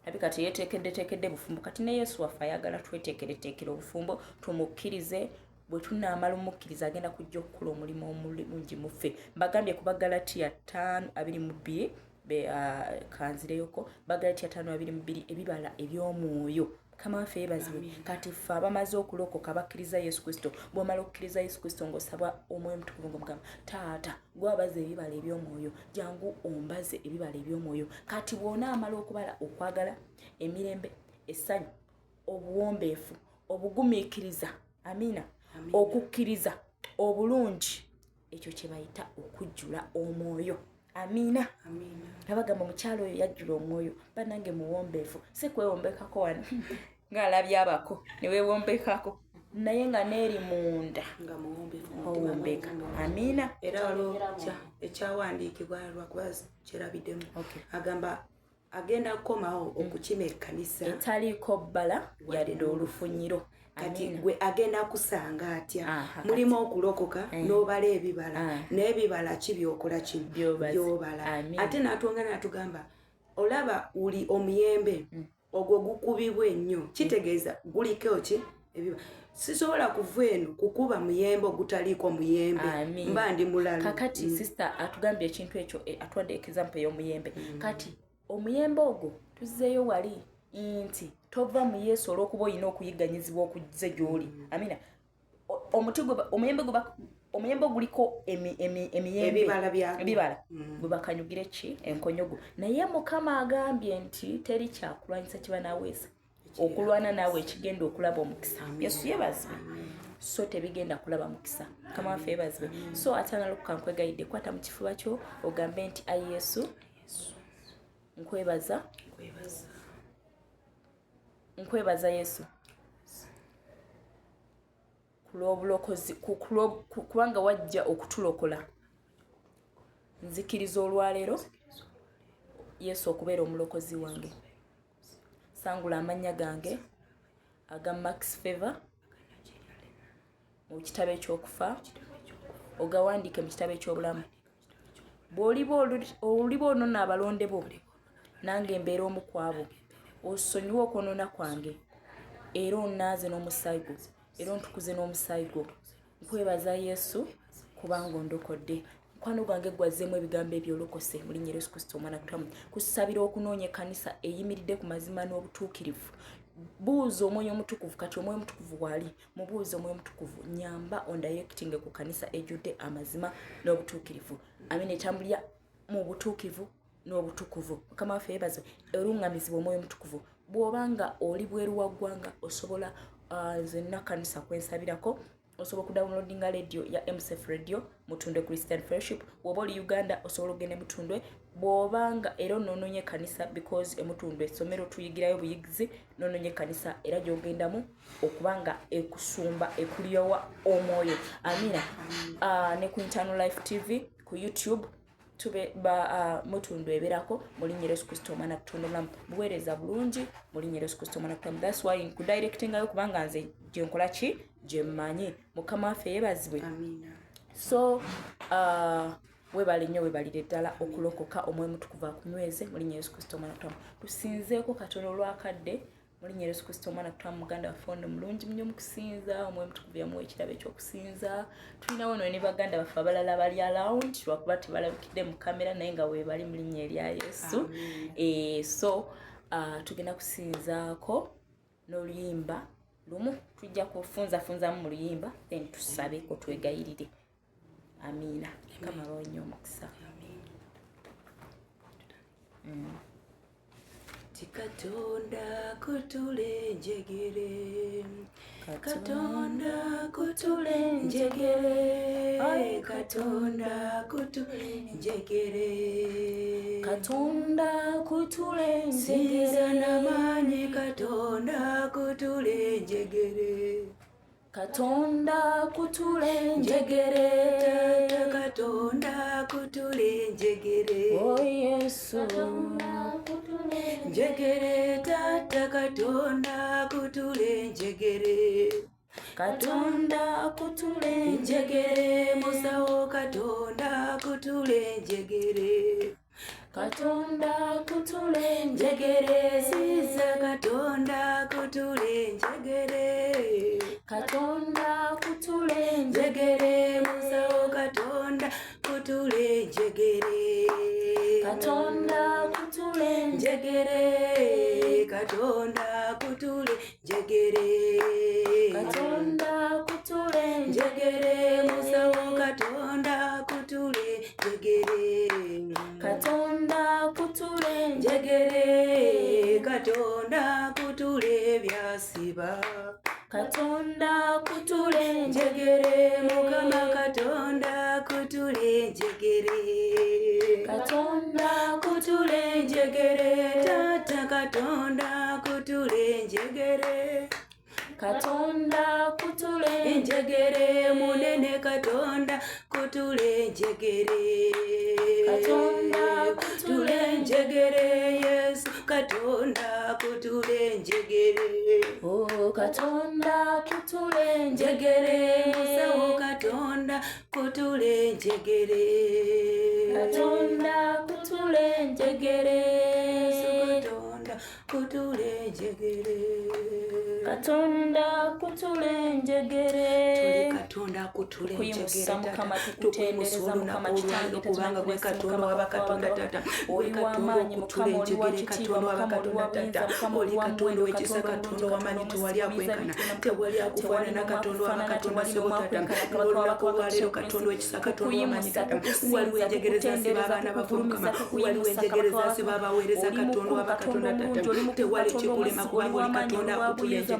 abika teyeteekeddeteekedde bufumbo. Kati ne Yesu waffe ayagala tweteekereteekere obufumbo, tumukkirize. Bwe tunaamala omukkiriza, agenda kujja okukola omulimu omulungi muffe. Mbagambye ku Bagalatiya 5:22, kanzireyoko, Bagalatiya 5:22, ebibala eby'omwoyo. Mukama waffe yeebazibwe. Kati ffe abamaze okulokoka, bakkiriza Yesu Kristo, bwomala okukkiriza Yesu Kristo, ng'osaba Omwoyo Mutukuvu, ng'omugamba, "Taata, gwabaza ebibala eby'omwoyo, jangu ombaze ebibala eby'omwoyo." Kati bw'onaamala okubala okwagala, emirembe, essanyu, obuwombeefu, obugumiikiriza, amiina, okukkiriza, obulungi, ekyo kye bayita okujjula omwoyo. Amiina. Abagamba omukyalo oyo yajjula omwoyo. Bannange, muwombeefu, si kwewombekako wano ng'alabye abako ne weewombekako, naye nga neeri munda owombeka. Amiina. Era waliwo ekyawandiikibwa, lwakuba kyerabiddemu, agamba agenda kukomawo okukima ekkanisa etaliiko bbala yadde olufunyiro. Kati gwe agenda kusanga atya? Mulimu okulokoka n'obala ebibala. N'ebibala ki byokola? Ki byobala? Ate n'atwongera natugamba, olaba uli omuyembe ogwo gukubibwa ennyo, kitegeeza guliko ki? Ebiba. Sisobola kuva eno kukuba muyembe ogutaliiko muyembe, mba ndi mulalu. Kakati sister atugambye ekintu ekyo, atuwadde example ey'omuyembe. Kati omuyembe ogwo tuzzeeyo wali nti tova mu Yesu olw'okuba olina okuyigganyizibwa okuzze gy'oli. Amina. Omuti omuyembe omuyembe oguliko emiyembe, ebibala, bwe bakanyugire ki enkonyogo. Naye Mukama agambye nti teri kyakulwanyisa kiba naweesa okulwana naawe ekigenda okulaba omukisa. Yesu yebazibwe. So tebigenda kulaba mukisa. Mukama waffe yebazibwe. So atanalokoka, nkwegayidde, kwata mu kifuba kyo ogambe nti, "Ayi Yesu, nkwebaza, nkwebaza Yesu kulw'obulokozi, kubanga wajja okutulokola. Nzikiriza olwaleero Yesu okubeera omulokozi wange. Sangula amannya gange aga Max Favor mu kitabo ekyokufa, ogawandiike mu kitabo ekyobulamu. Bw'oliba oliba onona abalonde bo, nange mbeera omu ku abo. Osonyiwe okwonoona kwange, era onaaze n'omusaayi gwo, era ontukuze n'omusaayi gwo. Nkwebaza Yesu kubanga ondokodde." Mukwano gwange, gwazzeemu ebigambo ebyo, olokose mu linnya Yesu Kristo omwana kutamu. Kusabira okunoonya ekkanisa eyimiridde ku mazima n'obutuukirivu. Buuza Omwoyo Omutukuvu. Kati Omwoyo Omutukuvu waali, mubuuze, "Omwoyo Omutukuvu, nyamba ondirectinge ku kanisa ejjudde amazima n'obutuukirivu." Amina. Etambulira mu butuukirivu n'obutukuvu. Mukama waffe yeebazibwe. Eruŋŋamizibwa Omwoyo Omutukuvu. Bw'oba nga oli bweru wa ggwanga, osobola, nze nina kanisa kwensabirako, osobola okudownloadinga radio ya MCF Radio, Mutundwe Christian Fellowship. Bw'oba oli Uganda, osobola okugenda Emutundwe. Bw'obanga era onoononye ekkanisa, because Emutundwe essomero tuyigirayo buyigizi, noononye ekkanisa era gy'ogendamu okuba nga ekusumba, ekulyowa omwoyo. Amina. Ne ku Internal Life TV ku YouTube tube ba Mutundu eberako mu linnya Yesu Kristo omwana Katonda omulamu. Buweereza bulungi mu linnya Yesu Kristo omwana Katonda. That's why nkudirectingayo, kubanga nze gye nkola ki gye mmanyi. Mukama waffe yeebazibwe. So webale nnyo, webalire ddala okulokoka. Omwoyo Mutukuvu akunyweze mu linnya Yesu Kristo omwana Katonda. Tusinzeeko Katonda olwakadde mu linnya Yesu Kristo omwana Katonda. Muganda waffe ono mulungi nnyo mu kusinza. Omwoyo Mutukuvu yamuwa ekirabo ekyokusinza. Tulinawo no ne baganda baffe abalala bali around, lwakuba tebalabikidde mu kamera, naye nga weebali mu linnya erya Yesu. So tugenda kusinzaako n'oluyimba lumu, tujja kufunzafunzamu mu luyimba, then tusabeko, twegayirire. Amiina. Mukama abawe nnyo omukisa. Ti Katonda kutula enjegere, Katonda kutula enjegere, Katonda kutula enjegere, Katonda kutula Sinza enjegere, n'amaanyi, Katonda kutula enjegere, Katonda kutula enjegere, Taata Katonda kutula enjegere, o Yesu, njegere, Taata Katonda kutula enjegere, Katonda kutula enjegere, musawo Katonda kutula enjegere, Katonda kutula enjegere. Siza Katonda kutula enjegere. Katonda kutula enjegere. Musawo Katonda kutula enjegere. Katonda kutula enjegere. Katonda kutula enjegere. Katonda kutula enjegere. Musawo Katonda kutula enjegere. Katonda kutula enjegere. Katonda kutula ebyasiba. Katonda kutula enjegere. Mukama Katonda kutula enjegere. Katonda kutula enjegere. Tata Katonda kutula enjegere. Katonda kutula enjegere. Munene Katonda kutula enjegere. Katonda kutula enjegere. Yesu Katonda kutula enjegere. Oh, Katonda kutula enjegere. Musawo Katonda kutula enjegere. Katonda kutula enjegere. Yesu Katonda kutula enjegere. Katonda kutula enjegere. Tuli Katonda kutula enjegere. Mukama tukuyimusa tukutendereza olunaku Mukama olwaleero kitange kubanga gwe Katonda wa Katonda tata. Oli Gwe wa Katonda maanyi okutula Mukama, oli wa enjegere kitiibwa Katonda wa Mukama, oli Katonda wa buyinza tata. Mukama, Oli oli wa Katonda muwendo w'ekisa Katonda Katonda omulungi w'amaanyi Katonda tewali omwesigwa akwenkana bituna tewali akufaanana Katonda wa Katonda ssebo tata. Ng'olunaku olwaleero Katonda w'ekisa Katonda w'amaanyi tata. Waliwo enjegere zasiba abaana baffe Mukama. Waliwo enjegere zasiba abaweereza Katonda wa Katonda tata. Tewali kikulema kubanga oli Katonda akutula enjegere.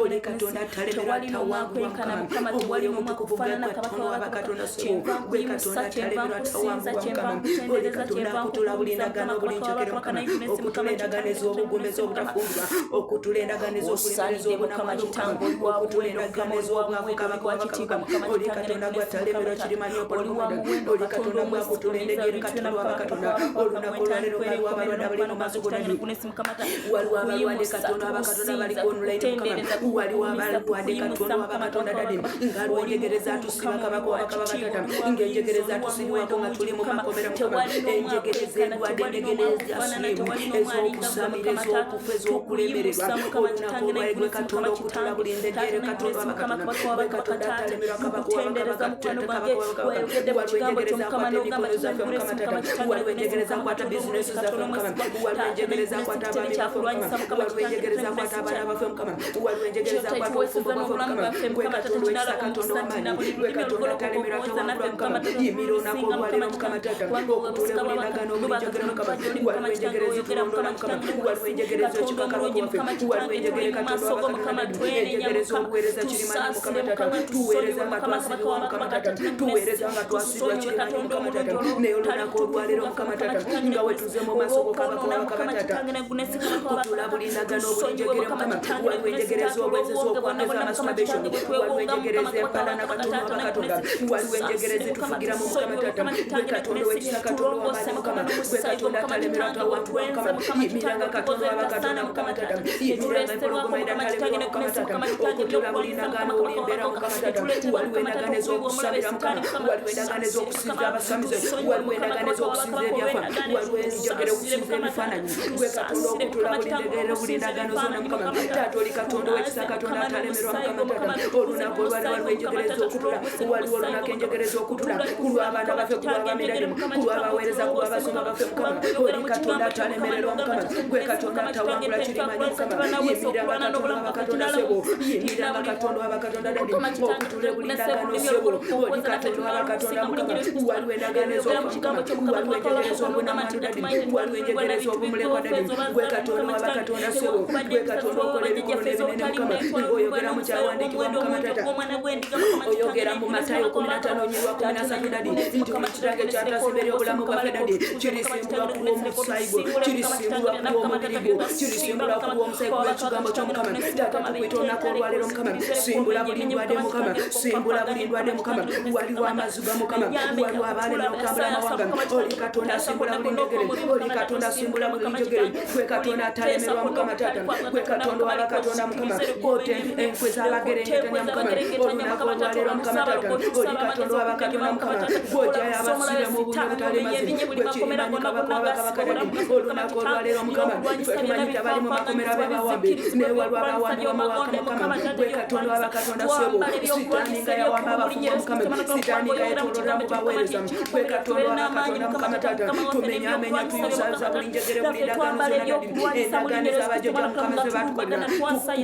Oli Katonda atalemerwa atawangulwa Mukama. Omwoyo Omutukuvu gwe Katonda wa Katonda ssebo. Gwe Katonda atalemerwa atawangulwa Mukama. Oli Katonda akutula buli ndagaano buli njogero Mukama. Okutula endagaano ez'obugumu ez'obutafumbirwa. Okutula endagaano ez'okulemereza Osaanidde Mukama obunamwandu kitange Mukama. oli wa Okutula muwendo endagaano Mukama oli wa ez'obwavu muwendo oli Kabaka wa wa kitiibwa Bakabaka. Mukama Oli kitange Katonda ne gw'atalemerwa Mukama kirimanyi oli wa opologoma. muwendo Oli Katonda Katonda omwesigwa gw'akutula oyinza enjegere ebintu byonna Katonda wa Mukama Katonda. kabaka Olunaku olwaleero entandikwa waliwo abalwadde abali mu n'omukwano maaso gwange kitange go ne Gunesi Mukama waliwo abalwadde tukuyimusa Katonda wa Katonda tukusinza baliko online Mukama. tukutendereza Waliwo tukugulumiza abalwadde tukuyimusa Katonda wa Mukama Katonda kabaka dadi ng'aliwo oli enjegere mukulu zaatusiba Mukama Kabaka oli wa wa Bakabaka kitiibwa tata oli wa ng'enjegere buyinza oli wa zaatusibwako muwendo nga mungi tuli mu Mukama makomera Mukama. tewali n'omu Enjegere akwenkana z'endwadde tewali enjegere n'omu eza akufaanana siriimu tewali n'omu alinga ggwe ez'okusamira Mukama taata ez'okufa ez'okulemererwa tukuyimusa Mukama olunaku kitange ne olwaleero gwe Gunesi Katonda Mukama okutula kitange buli taata ndegere ne Katonda Gunesi wa Mukama Katonda kabaka wa gwe bakabaka Katonda taata atalemerwa Kabaka wa tukutendereza Bakabaka mukwano tata gwange Kabaka wa Bakabaka wayogedde mu waliwo kigambo enjegere kyo Mukama zakwata n'ogamba emikono zaffe kitange Mukama Gunesi Mukama tata kitange waliwo ne Gunesi enjegere Mukama zakwata Katonda bizinesi omulungi zaffe Katonda Mukama omwesigwa waliwo taata ne enjegere Gunesi zakwata kitene abaami baffe kyakulwanyisa Mukama Mukama waliwo kitange enjegere ne zakwata Gunesi abaana baffe Mukama waliwo enjegere kyota zakwata ekiweeseza obufumbo bwaffe n'obulamu Mukama bwaffe gwe Mukama tata Katonda w'ekisa kinalaba Katonda omukisa nti na w'amaanyi buli gwe lulimi Katonda olugolokoka atalemerwa okuwoza naffe atawangulwa Mukama Mukama tata yimira olunaku tulusinga olwaleero Mukama Mukama kitange tata kubanga bwe okutula busika buli bw'abaka ndagaano buli luba njogero Katonda Mukama mukadde oli waliwo Mukama enjegere kitange oyogera zitulondola Mukama Mukama kitange ne waliwo Gunesi enjegere Katonda z'ekika omulungi Kabaka waffe Mukama waliwo kitange enjegere tuli mu Katonda maaso wa go Katonda Mukama dadi twenenya enjegere Mukama z'obuweereza kirimanyi Mukama tusaasire tata Mukama tuweereza tusonyiwe nga Mukama kabaka twasibibwa wa Mukama bakabaka tata tata ne Gunesi tuweereza nga twasibwa tusonyiwe kirimanyi Katonda Mukama omulungi tata naye olw'obutali olunaku olwaleero butuukirivu bwaffe Mukama Mukama tata kitange ne nga Gunesi wetuze mu maaso go Kabaka wa olw'okwonoona Bakabaka Mukama tata kitange ne Gunesi kabaka wa kutula bakabaka buli ndagaano buli tusonyiwe njegere Mukama Mukama kitange ne waliwo Gunesi enjegere taata z'obwezi olw'obuwonge bwonna ez'okwakaza bwonna Mukama masturbation kitange bwe waliwo twewongamu enjegere Mukama kabaka wa z'empalana bakabaka Katonda wa taata ne Bakatonda Gunesi waliwo enjegere tusaasire Mukama zitufugiramu Mukama tusonyiwe tata Mukama gwe kitange ne Katonda Gunesi w'ekisa Katonda tulongoose w'amaanyi Mukama Mukama gwe n'omusaayi gwo Katonda Mukama atalemerwa kitange atawangulwa wetwenze Mukama Mukama yimiranga kitange Katonda otukoze wa ebitasaana Bakatonda Mukama Mukama tata taata yimiranga etuleeserwako empologoma Mukama kitange edatalemerwa ne Mukama Gunesi tata Mukama kitange okutula buli ebyokulwanyisa ndagaano Mukama buli kabaka wa mbeera bakabaka Mukama tata etuleetebwa waliwo Mukama endagaano taata okuweebwa omulabe ez'okusabira sitaani Mukama Mukama waliwo endagaano tusaasire ez'okusinza Mukama abasamize tusonyiwe waliwo Mukama endagaano kabaka wa ez'okusinza bakabaka ebyafa olw'endagaano waliwo ezo enjogera tusaasire okusinza Mukama taata ebifaananyi gwe Katonda tusaasire okutula Mukama buli kitange ndegere buli olw'okusinza ndagaano zonna ebifaananyi Mukama Mukama taata taata oli Katonda w'ekisa tunaaze Katonda Mukama atalemerwa n'omusaayi Mukama gwo tata Mukama tukuze olunaku olwali n'omusaayi waliwo gwo Mukama enjegere taata ez'okutula tulongose waliwo n'omusaayi olunaku gwo Mukama enjegere ez'okutula kutula ku lw'abaana Mukama baffe ku kitange lw'abamirage enjegere Mukama ku kitange lw'abaweereza ku otulongose lw'abasumba Mukama baffe Mukama kubanga oyogera oli mu Katonda kigambo kyo Mukama atalemererwa n'ogamba Mukama taata gwe Gunesi Katonda Mukama kitange atawangula kirimanyi ebyakulwanyisa Mukama tebanaweza yimiranga okulwana Katonda n'obulamu bwaffe wabakatonda kinalaba ssebo omukisa yimiranga buli Katonda wabakatonda dadi Mukama kitange okutula buli Gunesi ndagaano olulimi ssebo olugolokoka oli okuwoza naffe Katonda tunalaba wabakatonda okusinga mu Mukama linnya lya Yesu Kristo waliwo endagaano oyogera mu ez'okufa kigambo Mukama kyo Mukama waliwo kabaka wa enjegere bakabaka n'ogamba nti ez'obunamwandu dadi tetumanyi waliwo tetwatulibwa enjegere na bintu ez'obumulekwa bigoofu dadi ezo gwe bazaamu Katonda Mukama kitange wabakatonda ssebo tewakubadde gwe emisa Katonda okola z'obubajjajjaffe ebikulu n'ebinene ez'obutali Mukama muleetwa ng'oyogera mu n'omusaayi kyawandiikibwa ogw'omuwendo Mukama omungi tata ogw'omwana gw'endiga Mukama kitange oyogera ne mu Gunesi Matayo kabaka wa 15 bakabaka onyirwa taata 13 ne dadi Gunesi nti Mukama buli kitange kitange Gunesi leka kyatasimba eri olongose obulamu Mukama bwaffe leka dadi otukuze Mukama kirisimbulwa kitange ku ne Gunesi leka lw'omusaayi gwo otusiibule Mukama kirisimbulwa kitange ku na Mukama lw'omubiri taata gwo byebasimba kirisimbulwa ku Mukama lw'omusaayi kwa gwo bakabaka ekigambo kyo kitange ne Mukama Gunesi taata Mukama tukuyita olunaku beetentale olwaleero Mukama ozikirize simbula buli omenye ndwadde Mukama Mukama kitange simbula buli okupapaganye ndwadde Mukama Mukama kitange ne Gunesi waliwo Mukama amaziga Mukama enyama waliwo ekakutula abaalema okambula basayasa amawanga Mukama oli kitange Katonda taata simbula konna buli konna ndegere okw'omubi oli Mukama taata Katonda osimbule simbula buli Mukama njegere kitange gwe buli Katonda Katonda atalemerwa Mukama taata, gwe Katonda wa bakatonda Mukama, gw'otta enkwe z'abagerengetanya Mukama, olunaku olwaleero Mukama taata, oli Katonda wa bakatonda Mukama, gw'oggyayo abasibe mu bunnya obutali mazzi, gwe kirimanyi kabaka wa bakabaka dadi, olunaku olwaleero Mukama, ffe tumanyi tabali mu makomera be bawambe, naye waliwo abawambibwa mu waka Mukama, gwe Katonda wa bakatonda ssebo, sitaani nga yawamba abafumbo Mukama, sitaani nga yeetoololera mu baweereza, gwe Katonda wa bakatonda Mukama taata, tumenyaamenya tuyuzaaza buli njegere buli ndagaano zonna dadi, endagaano ez'abajjajja Mukama ze baatukolera,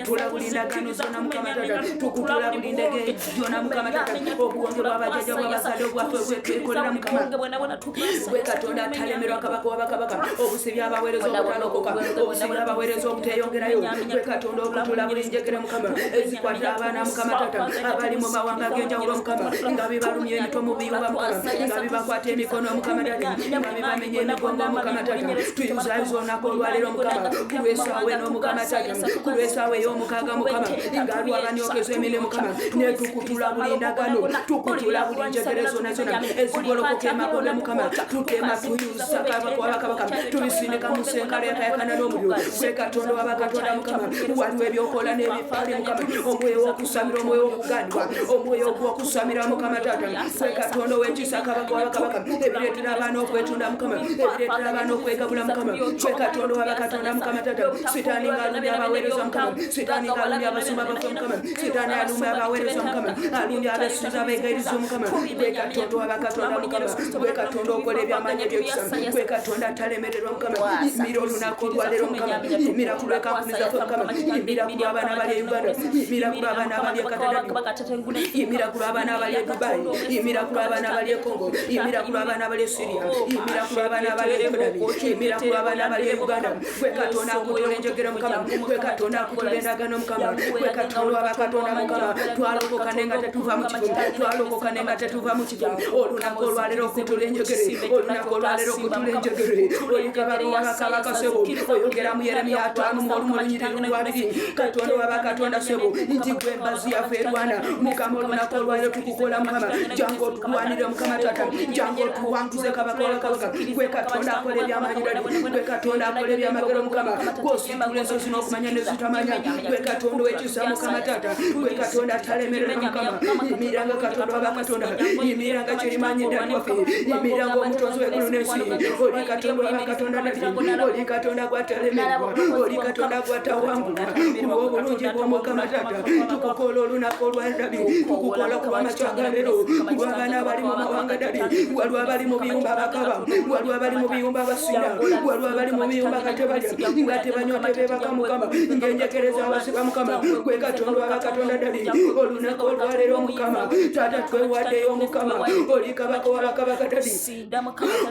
tukutula buli ndagaano zonna Mukama taata, tukutula buli ndege yonna Mukama taata, obuwonge bw'abajjajja bw'abazadde obwaffe bwe twekolera Mukama, gwe Katonda atalemerwa kabaka wa bakabaka, obusibye abaweereza obutalokoka, obusibye abaweereza obuteyongerayo, gwe Katonda okutula buli njegere Mukama ezikwata abaana Mukama taata abali mu mawanga ag'enjawulo Mukama, nga bibalumya emitwe mu biyumba Mukama, nga bibakwata emikono Mukama taata, nga bibamenya emigongo Mukama taata, tuyuzaayoza olunaku olwaleero Mukama, ku lw'essaawa eno Mukama taata, ku lw'essaawa ey'omukaaga Mukama, nga lwabanyokeza emirimu Mukama, ne tukutula buli ndagaano, tukutula buli njegere zonna zonna ezigolokoka emakonda Mukama, tutema tuyuza kabaka wa bakabaka, tubisindika mu nsi enkalu yakayakana n'omuliro, gwe Katonda wa bakatonda Mukama, waliwo ebyokola n'ebipali Mukama, omwoyo w'okusamira, omwoyo w'okugandibwa, omwoyo ogw'okusamira Mukama taata, gwe Katonda ow'ekisa kabaka wa bakabaka, ebireetera abaana okwetunda Mukama, ebireetera abaana okwegabula Mukama, gwe Katonda wa bakatonda Mukama taata, sitaani ng'alumya abaweereza Mukama, sitaani ng'alumya abasumba baffe Mukama, sitaani alumya abaweereza Mukama, alumya abesuza abeegayiriza Mukama, gwe Katonda wa bakatonda Mukama, gwe Katonda okola ebyamaanyi ebyekisa, gwe Katonda atalemererwa Mukama, yimira olunaku olwaleero Mukama, yimira ku lw'ekampuni zaffe Mukama, yimira ku lw'abaana abali e Uganda, yimira ku lw'abaana abali e Canada, yimira ku lw'abaana abali e Dubai, yimira ku lw'abaana abali e Congo, yimira ku lw'abaana abali e Syria, yimira ku lw'abaana abali e Jordan, yimira ku lw'abaana abali e Uganda, gwe Katonda akutula enjegere Mukama, gwe Katonda akutula endagaano Mukama, gwe Katonda wa bakatonda Mukama, twalokoka naye nga tetuva mu kifo, twalokoka naye nga tetuva mu kifo, olunaku olwaleero okutula enjegere, olunaku olwaleero okutula enjegere, oli kabaka wa bakabaka ssebo, oyogera mu Yeremiya 51 olunyiriri lwabiri, Katonda wa bakatonda ssebo, nti gwe embazi yaffe erwana Mukama, olunaku olwaleero tukukola Mukama, jangu otulwanire Mukama taata, jangu otuwanguze kabaka wa bakabaka, gwe Katonda akola ebyamaanyi dadi, gwe Katonda akola ebyamagero Mukama, gw'ositula ensozi n'okumanya ne zitamanya, gwe Katonda ow'ekisa Mukama taata, gwe Katonda atalemererwa Mukama, yimiranga Katonda wa bakatonda, yimiranga kirimanyi ddali waffe, yimiranga omutonzi w'eggulu n'ensi, oli Katonda wa bakatonda dadi, oli Katonda gw'atalemererwa, oli Katonda gw'atawangulwa, kulw'obulungi bw'Omukama taata, tukukola olunaku olw'adabi, tukukola ku lw'amakya ga leero, ku lw'abaana abali mu mawanga dadi, waliwo abali mu biyumba abakaba, waliwo abali mu biyumba abasinda, waliwo abali mu biyumba nga tebalya, nga tebanywa, tebeebaka Mukama, ng'enjegereza abasiba Mukama, gwe Katonda wa bakatonda dadi, olunaku olwaleero Mukama taata twewaddeyo Mukama, oli kabaka wa bakabaka dadi,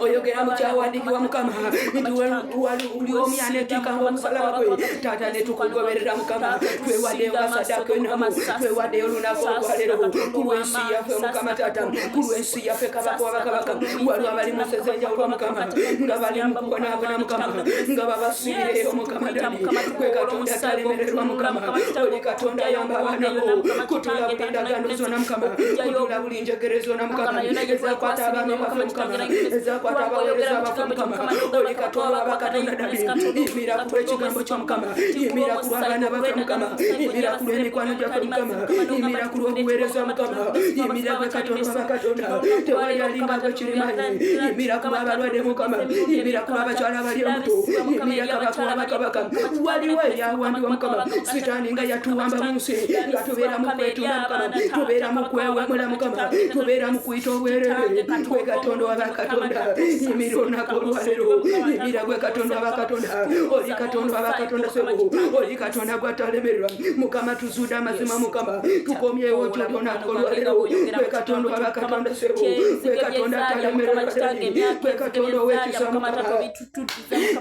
oyogera mu kyawandiikibwa Mukama nti buli omu yaneetikkanga omusalaba gwe, taata ne tukugoberera Mukama, twewaddeyo nga ssaddaaka ennamu, twewaddeyo olunaku olwaleero ku lw'ensi yaffe Mukama taata, ku lw'ensi yaffe kabaka wa bakabaka, waliwo abali mu nsi ez'enjawulo Mukama nga bali mu kubonaabona Mukama, nga babasibireyo Mukama dadi, gwe Katonda atalemererwa Mukama, oli Katonda ayamba abaana bo, kutula buli ndagaano zonna Mukama, kutula buli njegere zonna Mukama, ezakwata abaami baffe Mukama, ezakwata abaweereza baffe Mukama, oli Katonda wa bakatonda dadi, yimira ku lw'ekigambo kya Mukama, yimira ku lw'abaana baffe Mukama, yimira ku lw'emikwano gyaffe Mukama, yimira ku lw'obuweereza Mukama, yimira gwe Katonda wa bakatonda, tewali alinga gwe kirimanyi, yimira ku lw'abalwadde Mukama, yimira ku lw'abakyala abali embuto, yimira kabaka wa bakabaka, waliwo ebyawandiikibwa Mukama, sitaani nga yatuwamba mu nsi, nga tubeera mu kwetunda Mukama, tubeera mu kwewemula Mukama, tubeera mu kuyita obwerere, gwe Katonda wa bakatonda, yimira olunaku olwaleero, yimira gwe Katonda wa bakatonda, oli Katonda wa bakatonda ssebo, oli Katonda gw'atalemererwa Mukama, tuzuude amazima Mukama, tukomyewo gy'oli olunaku olwaleero, gwe Katonda wa bakatonda ssebo, gwe Katonda atalemererwa ddali, gwe Katonda ow'ekisa Mukama,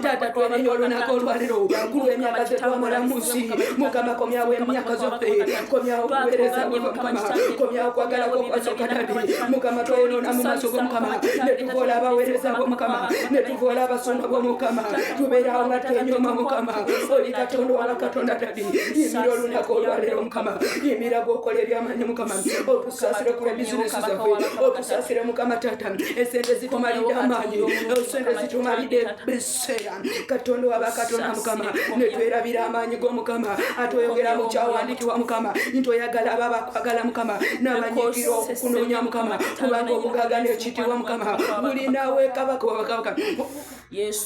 taata twenenya olunaku olwaleero ku lw'emyaka ze twamala mu nsi Mukama, komyawo emyaka zaffe, komyawo obuweereza bwaffe Mukama, komyawo okwagala kwo okwasooka dadi Mukama, twayonoona mu maaso go Mukama, ne tuvoola abaweereza bo Mukama, ne tuvoola abasumba bo Mukama, tubeerawo nga twenyoma Mukama, oli Katonda wa bakatonda dadi, yimira olunaku olwaleero Mukama, yimira gw'okola ebyamaanyi Mukama, otusaasire ku lw'ebizinesi zaffe, otusaasire Mukama taata, esente zitumalidde amaanyi, esente zitumalidde ebiseera, Katonda Wabakatonda Mukama, ne twerabira amaanyi g'Omukama. Ate oyogera mu kyawandiikibwa Mukama nti oyagala abo abakwagala Mukama, n'abanyiikira okukunoonya Mukama, kubanga obugagga n'ekitiibwa Mukama buli naawe, Kabaka wabakabaka.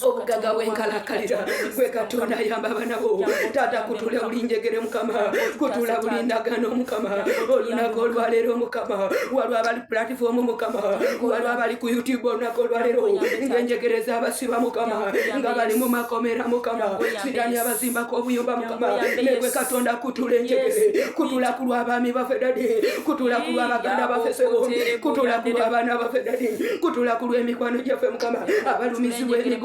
Obugagga bwenkalakalira. Gwe Katonda ayamba abaana bo. Taata, kutula buli njegere Mukama, kutula buli ndagano Mukama. Olunaku olwaleero Mukama, waliwo abali platform Mukama, waliwo abali ku YouTube olunaku olwaleero ng'enjegere z'abasiba Mukama, nga bali mu makomera Mukama, Sitaani abazimbako obuyumba Mukama. Negwe Katonda, kutula enjegere, kutula ku lw'abaami baffe Daddy, kutula ku lw'abaganda baffe sebo, kutula ku lw'abaana baffe Daddy, kutula ku lw'emikwano gyaffe Mukama, abalumizibwa emigongo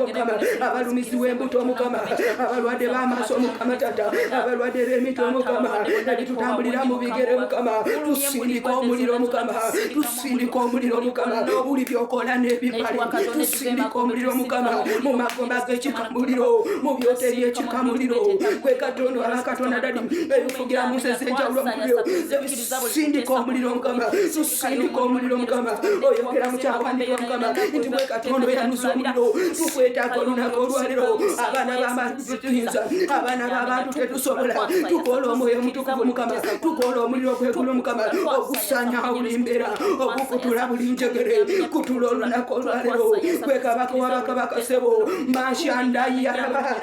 Mukama, abalumizibwa embuto Mukama, abalwadde b'amaaso Mukama tata, abalwadde b'emitwe Mukama. Daddy, tutambulira mu bigere Mukama, tusindika omuliro Mukama, tusindika omuliro Mukama, buli byokola n'ebipale, tusindika omuliro Mukama, mu magomba g'ekikamuliro, mu byoto eby'ekikamuliro. Gwe Katonda abakatonda Daddy, ebifugira mu nsi ez'enjawulo muliro, sindika omuliro Mukama, tusindika omuliro Mukama. Oyogera mu kyawandiikibwa Mukama nti gwe Katonda oyanuza omuliro. Tukwetaaga olunaku olwaleero. Abaana b'abantu tetuyinza, abaana b'abantu tetusobola. Tukola Omwoyo Omutukuvu Mukama, tukola omuliro gwegulu Mukama, ogusanyawo buli mbeera, ogukutula buli njegere. Kutula olunaku olwaleero. Gwe Kabaka wabakabaka sebo, mashandayaraba.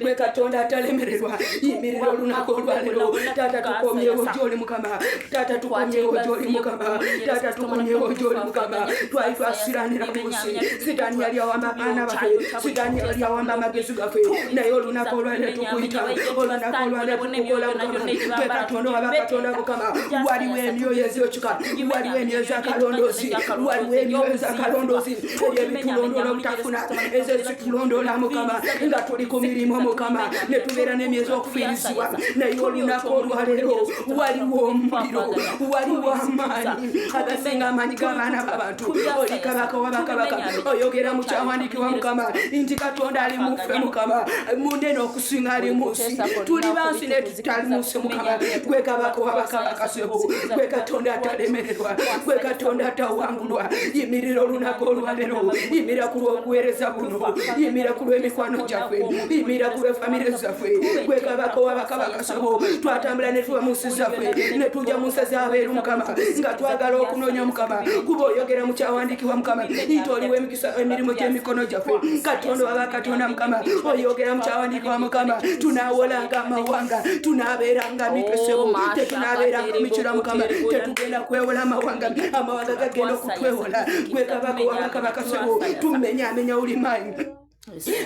Gwe Katonda atalemererwa, yimirira olunaku olwaleero. Taata, tukomyewo gyoli Mukama. Taata, tukomyewo gyoli Mukama. Taata, tukomyewo gyoli Mukama. Twali twasiranira mu nsi, Sitaani yali awamba abaana baffe, Sitaani yali awamba amagezi gaffe, naye olunaku olwaleero tukuyita, olunaku olwaleero tukukola Mukama. Gwe Katonda wabakatonda Mukama. Waliwo emyoyo ez'ekika, waliwo emyoyo ez'akalondoozi, waliwo emyoyo ez'akalondoozi, ebyo ebitulondoola obutafuna, ezo ezitulondoola Mukama nga tuli ku mirimu Mukama, ne tubeera n'emyezi okufiirizibwa. Naye olunaku olwaleero waliwo omuliro, waliwo amaanyi agasinga amaanyi g'abaana b'abantu. Oli Kabaka wabakabaka. Oyogera mu kyawandiikibwa Mukama nti Katonda ali muffe Mukama munene okusinga ali mu nsi. Tuli bansi ne tutali mu nsi Mukama. Gwe Kabaka wabakabaka sebo, gwe Katonda atalemererwa, gwe Katonda atawangulwa. Yimirira olunaku olwaleero, yimirira ku lw'obuweereza buno, yimirira ku lw'emikwano gyaffe, yimirira ku lw'efamire zaffe. Gwe Kabaka wabakabaka sebo. Twatambula ne tuba mu nsi zaffe, ne tujja mu nsi ez'abeeru Mukama, nga twagala okunoonya Mukama, kuba oyogera mu kyawandiikibwa Mukama nti oliwo emikisa emirimu gy'emikono gyaffe. Katonda waba Katonda Mukama, oyogera mu kyawandiikibwa Mukama, tunaawolanga amawanga, tunaabeeranga mitwe sebo, tetunaabeeranga mikira Mukama. Tetugenda kwewola amawanga, amawanga gagenda okutwewola. Gwe Kabaka wabakabaka sebo, tumenyaamenya buli maanyi,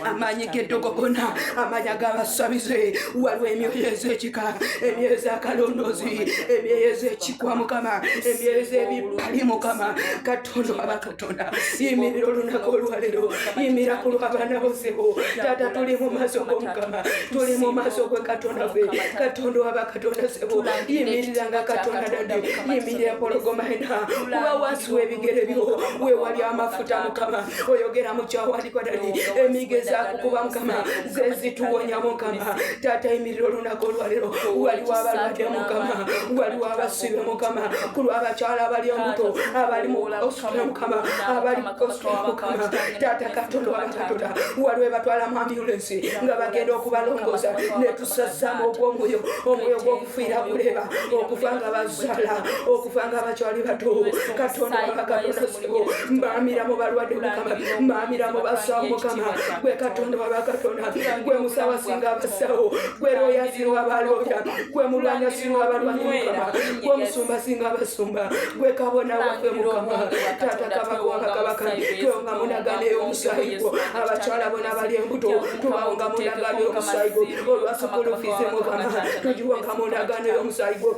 amaanyi g'eddogo gonna, amaanyi ag'abasabize. Waliwo emyoyo ez'ekika, emyoyo ez'akalondoozi, emyoyo ez'ekikwa Mukama, emyoyo ez'ebipali Mukama. Katonda waba Katonda, yimirira olunaku olwaleero, yimirira ku lw'abaana bosebo. Taata, tuli mu maaso go Mukama, tuli mu maaso gwe Katonda ffe. Katonda waba Katonda sebo, yimirira nga Katonda Daddy, yimirira empologoma ena, kuba wansi w'ebigere byo wewali amafuta Mukama. Oyogera mu kyawandiikwa Daddy, emigo ezakukuba Mukama zezituwonya Mukama. Taata, yimirira olunaku olwaleero. Waliwo abalwadde Mukama, waliwo abasibe Mukama, ku lw'abakyala abali embuto, abali mu hospital Mukama, abali hospital Mukama. Taata, Katonda waba Katonda, waliwo ebatwala mu ambulensi nga bagenda okubalongoosa, netusazaamu ogw'omwoyo, omwoyo gw'okufiira kuleba, okufa nga bazaala, okufa nga bakyali bato. Katonda waba Katonda sebo, mbamira mu balwadde Mukama, mbamira mu basawo Mukama. Gwe Katonda waba Katonda, gwe musawo asinga abasawo, gwe looya asinga abalooya, gwe mulwanyi asinga abalwanyi Mukama, gwe musumba asinga abasumba, gwe kabona waffe Mukama. Taata, Kabaka wabakabaka, twewonga mu ndagaano ey'omusaayi gwo. Abakyala bona abali embuto tubawonga mu ndagaano y'omusaayi gwo. Olwa school fees Mukama, tugiwonga mu ndagaano y'omusaayi gwo.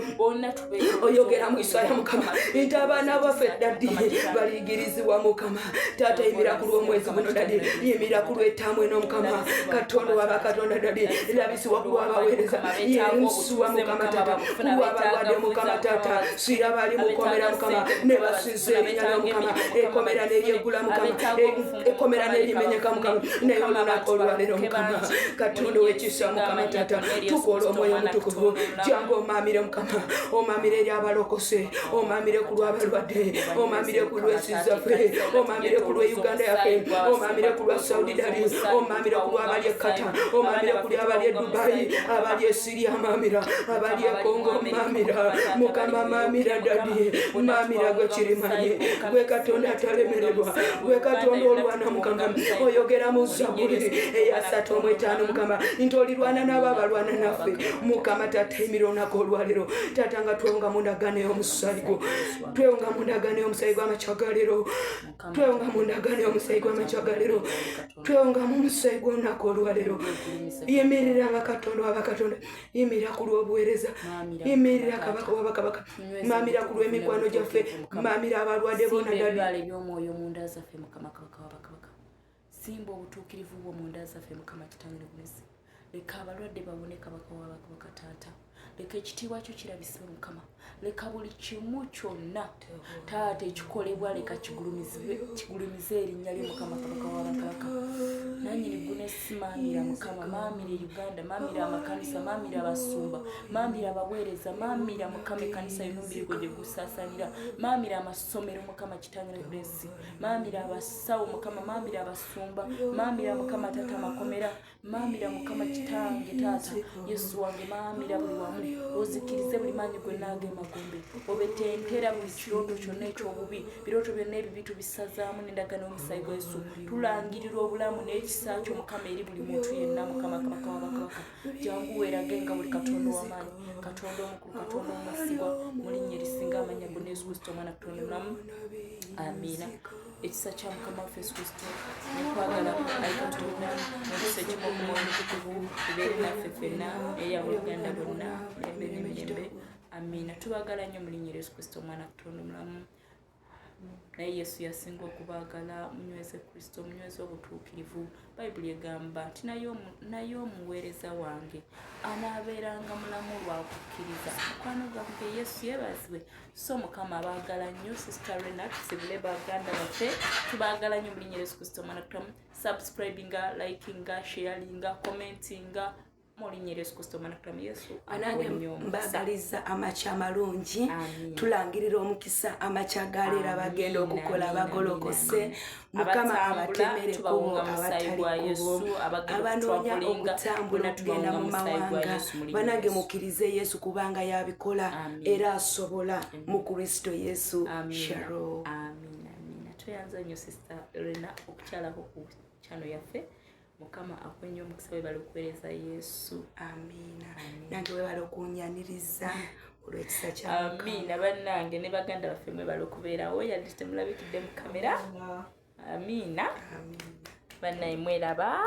Oyogera mu Isaya Mukama nti abaana baffe Daddy baliyigirizibwa Mukama. Taata, yimira ku lw'omwezi guno Daddy, yimira ku lw'ettaamu eno Mukama. Katonda waba Katonda Daddy, labisibwa ku lw'abaweereza, yerusiwa Mukama taata, ku lw'abalwadde Mukama. Taata, siira bali mukomera Mukama, ne basiza erinnya lya Mukama, ekomera neryeggula Mukama, ekomera nerimenyeka Mukama. Naye olunaku olwaleero Mukama Katonda ow'ekisa Mukama taata, tukola Omwoyo Omutukuvu, jangu omaamire Mukama, omaamire eri abalokose, omaamire ku lw'abalwadde, omaamire ku lw'ensi zaffe, omaamire ku lw'e Uganda yaffe, omaamire ku lwa Saudi. Dadi, omamire ku lwabali e Qatar, omamire ku lyabali e Dubai, abali e Syria, mamira abali e Congo, mamira Mukama, mamira Dadi, mamira gwe kirimanyi, gwe Katonda atalemererwa, gwe Katonda olwana. Mukama, oyogera mu Zabuli eya 35, Mukama, nti olirwana n'abo abalwana naffe. Mukama Tata, emira olunaku olwaleero Tata, nga twewunga mu ndagaano ey'omusaayi gwo, twewunga mu ndagaano ey'omusaayi gw'amakya ga leero, twewunga mu ndagaano ey'omusaayi gw'amakya ga leero, twewunga mu musaayi gw'olunaku olwaleero. Yimirira nga Katonda waba Katonda, yimirira ku lw'obuweereza, yimirira Kabaka wabakabaka, mamira ku lw'emikwano gyaffe, mamira abalwadde bona Simba Dadi. Ebibala eby'omwoyo mu nda zaffe, Mukama Kabaka wabakabaka. Simba obutuukirivu bwo mu nda zaffe, Mukama Kitange Bulezi. Leka abalwadde bawone, Kabaka wabakabaka. Taata, leka ekitiibwa kyo kirabisibwe, Mukama. Leka buli kimu kyonna, Taata, ekikolebwa, leka kigulumize erinnya lyo, Mukama Kabaka wabakabaka, nanyini gunesimaamira. Mukama, maamira e Uganda, maamira amakanisa, maamira abasumba, maamira abaweereza, maamira Mukama ekkanisa yonna omubiri gwe gye gusaasaanira, maamira amasomero, Mukama Kitange Bulezi, maamira abasawo, Mukama, maamira abasumba, maamira Mukama Taata amakomera, maamira Mukama Kitange Taata Yesu wange, maamira buli wamu, ozikirize buli maanyi gonna ag'emagombe, obetentera buli kirooto kyonna ekyobubi. Birooto byonna ebibi tubisazaamu n'endagaano y'omusaayi gwa Yesu. Tulangirira obulamu n'ekisa kyo, Mukama, eri buli muntu yenna. Mukama Kabaka wabakabaka, jangu weerage nga buli Katonda ow'amaanyi, Katonda omukulu, Katonda omwesigwa, mu linnya erisinga amannya gonna, Yesu Kristo Omwana Katonda omulamu, amiina. Ekisa kya Mukama waffe Yesu Kristo nekwagala ayi Katonda n'ekisa ekimu Omwoyo Omutukuvu bibeere naffe ffenna eri abooluganda bonna mirembe n'emirembe, amiina. Tubagala nnyo mu linnya erya Yesu Kristo Omwana Katonda omulamu, naye Yesu yasinga okubaagala. Munyweze Kristo, munyweze obutuukirivu. Bayibuli egamba nti naye omuweereza wange anaabeeranga mulamu lwakukkiriza. Mukwano gwange, Yesu yeebazibwe. So Mukama abaagala nnyo. Sister Rena, tusibule baganda baffe. Tubaagala nnyo mu linnya Yesu Kristo Omwana kutamu. Subscribinga, likinga, sharinga, commentinga mu linnya erya Yesu Kristo Omwana kutamu. Yesu Anange akuwe nnyo omukisa. Mbagaliza amakya amalungi. Amiina. Tulangirira omukisa amakya galeero, abagenda okukola Amiina, abagolokose. amiina. Mukama Abatambula, abatemere tubawonga kubo, musaayi gwa abatali Yesu, kubo, abagenda abanoonya okutravelinga, okutambula bonna okugenda tubawonga mu musaayi gwa mawanga. Yesu mu linnya Banange, Yesu. mukkirize Yesu kubanga yabikola Amiina. era asobola mu Kristo Yesu. Amiina. Shalom. Amiina, amiina. Tweyanza nnyo, Sister Rena, okukyalako ku channel yaffe. Mukama akuwe nnyo omukisa, webale okuweereza Yesu. Amiina, nange webala okunyaniriza olw'ekisa kya Mukama. Amiina. Bannange ne baganda baffe, mwebale okubeerawo yadde temulabikidde mu kamera. Amiina. Amiina. Bannaye, mweraba.